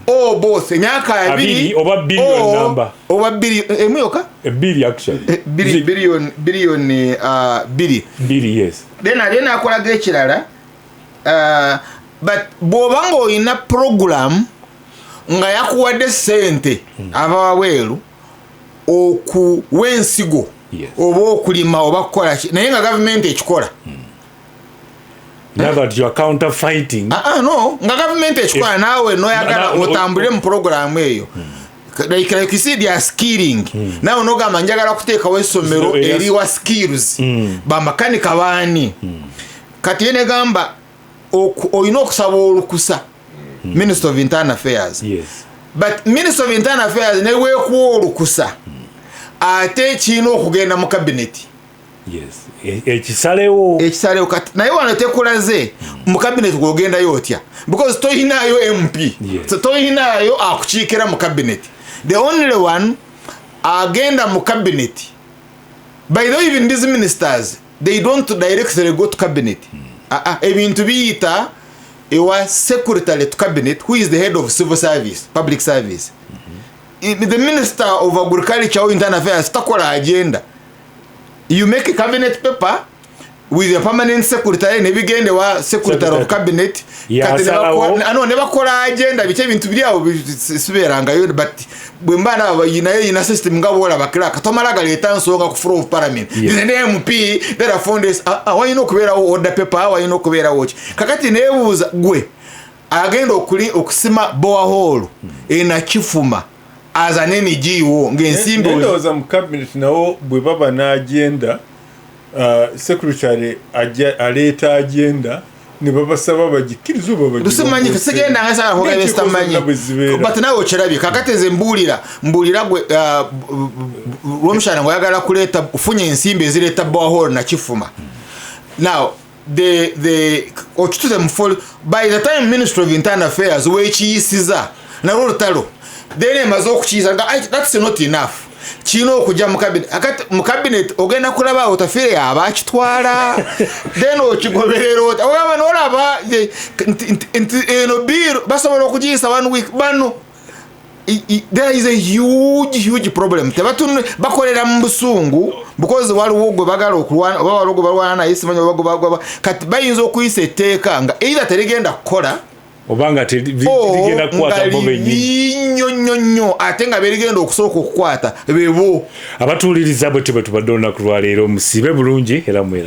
o both emyaka 20 Abiri oba billion number. Oba bili emu yokka. Ebiri actually. Bili, billion 2. Biri, yes. Then ate nakolaga ekirala, but bw'oba ng'olina program nga yakuwadde ssente ava wabweru okuwa ensigo oba okulima oba kukola ki, naye nga gavumenti ekikola. Now that you are counterfighting. Ah, ah, no, nga gavumenti ekikola naawe noyagala otambulire mu porogaramu eyo, like you see they are skilling, naawe nogamba njagala kuteekawo essomero eriwa skills bamakanika baani. Kati ye negamba olina okusaba olukusa Minister of Internal Affairs. But Minister of Internal Affairs neweekuwa olukusa, ate kirina okugenda mu cabinet. Yes. Ekisalewo. Ekisalewo. Kati naye wano tekulaze mu cabinet gwogendayo otya, because toyinayo MP. Yes. So toyinayo akukiikira mu cabinet. The only one agenda mu cabinet, by the way, even these ministers, they don't directly go to cabinet. Ah, ah, ebintu biyita ewa secretary to cabinet, who is the head of civil service, public service. The minister of agriculture or internal affairs takola agenda. You make a cabinet paper with a permanent secretary, nebigende wa secretary of Secretary. cabinet. Kati ne Yasalawo. ano ne bakola agenda, biki ebintu biri awo sibeerangayo. But bwe mba ndaba naye yina system nga bwolaba clerk tomala galeeta nsonga ku floor of parliament. Yes. Ne MP therefore this, ah, ah, walina okubeerawo order paper, walina okubeerawo ki. Kakati neebuuza, gwe agenda okusima borehole enakifuma as an NGO ng'ensimbi Naye ndowooza mu cabinet nawo bwe baba n'agenda, secretary aleeta agenda ne babasaba bagikkirize oba. Lusimanyi, sigenda nga sagala kwogera N'enkiiko byesitamanyi. zonna bwe zibeera. But nawe okirabye. Kakati nze mbuulira gwe, Lwomushana, ngaoyagala kuleeta, ofunye ensimbi ezireeta borehole nakifuma. Now the okituze mu by the time Ministry of Internal Affairs wekiyisiza nalwo olutalo, then emaze okukiyisa nga, "Ai, that's not enough, kirina okujja mu cabinet." Akati mu cabinet ogenda kulaba Otafiire yaba akitwala, then okigoberera ota ogamba nolaba nti eno bill basobola okugiyisa one week bano. There is a huge, huge problem. Tebatunu bakolera mu busungu because waliwo gwe bagala okulwana oba waliwo gwe balwana naye, simanyi oba gwe bagwa. Kati bayinza okuyisa etteeka nga either terigenda kukola oba nga ligenda kukwata nga bo bennyini. Libi nnyo nnyo nnyo, ate nga berigenda okusooka okukwata bebo. Abatuwuliriza, bwe tubadde olunaku lwaleero, musiibe bulungi era mwera.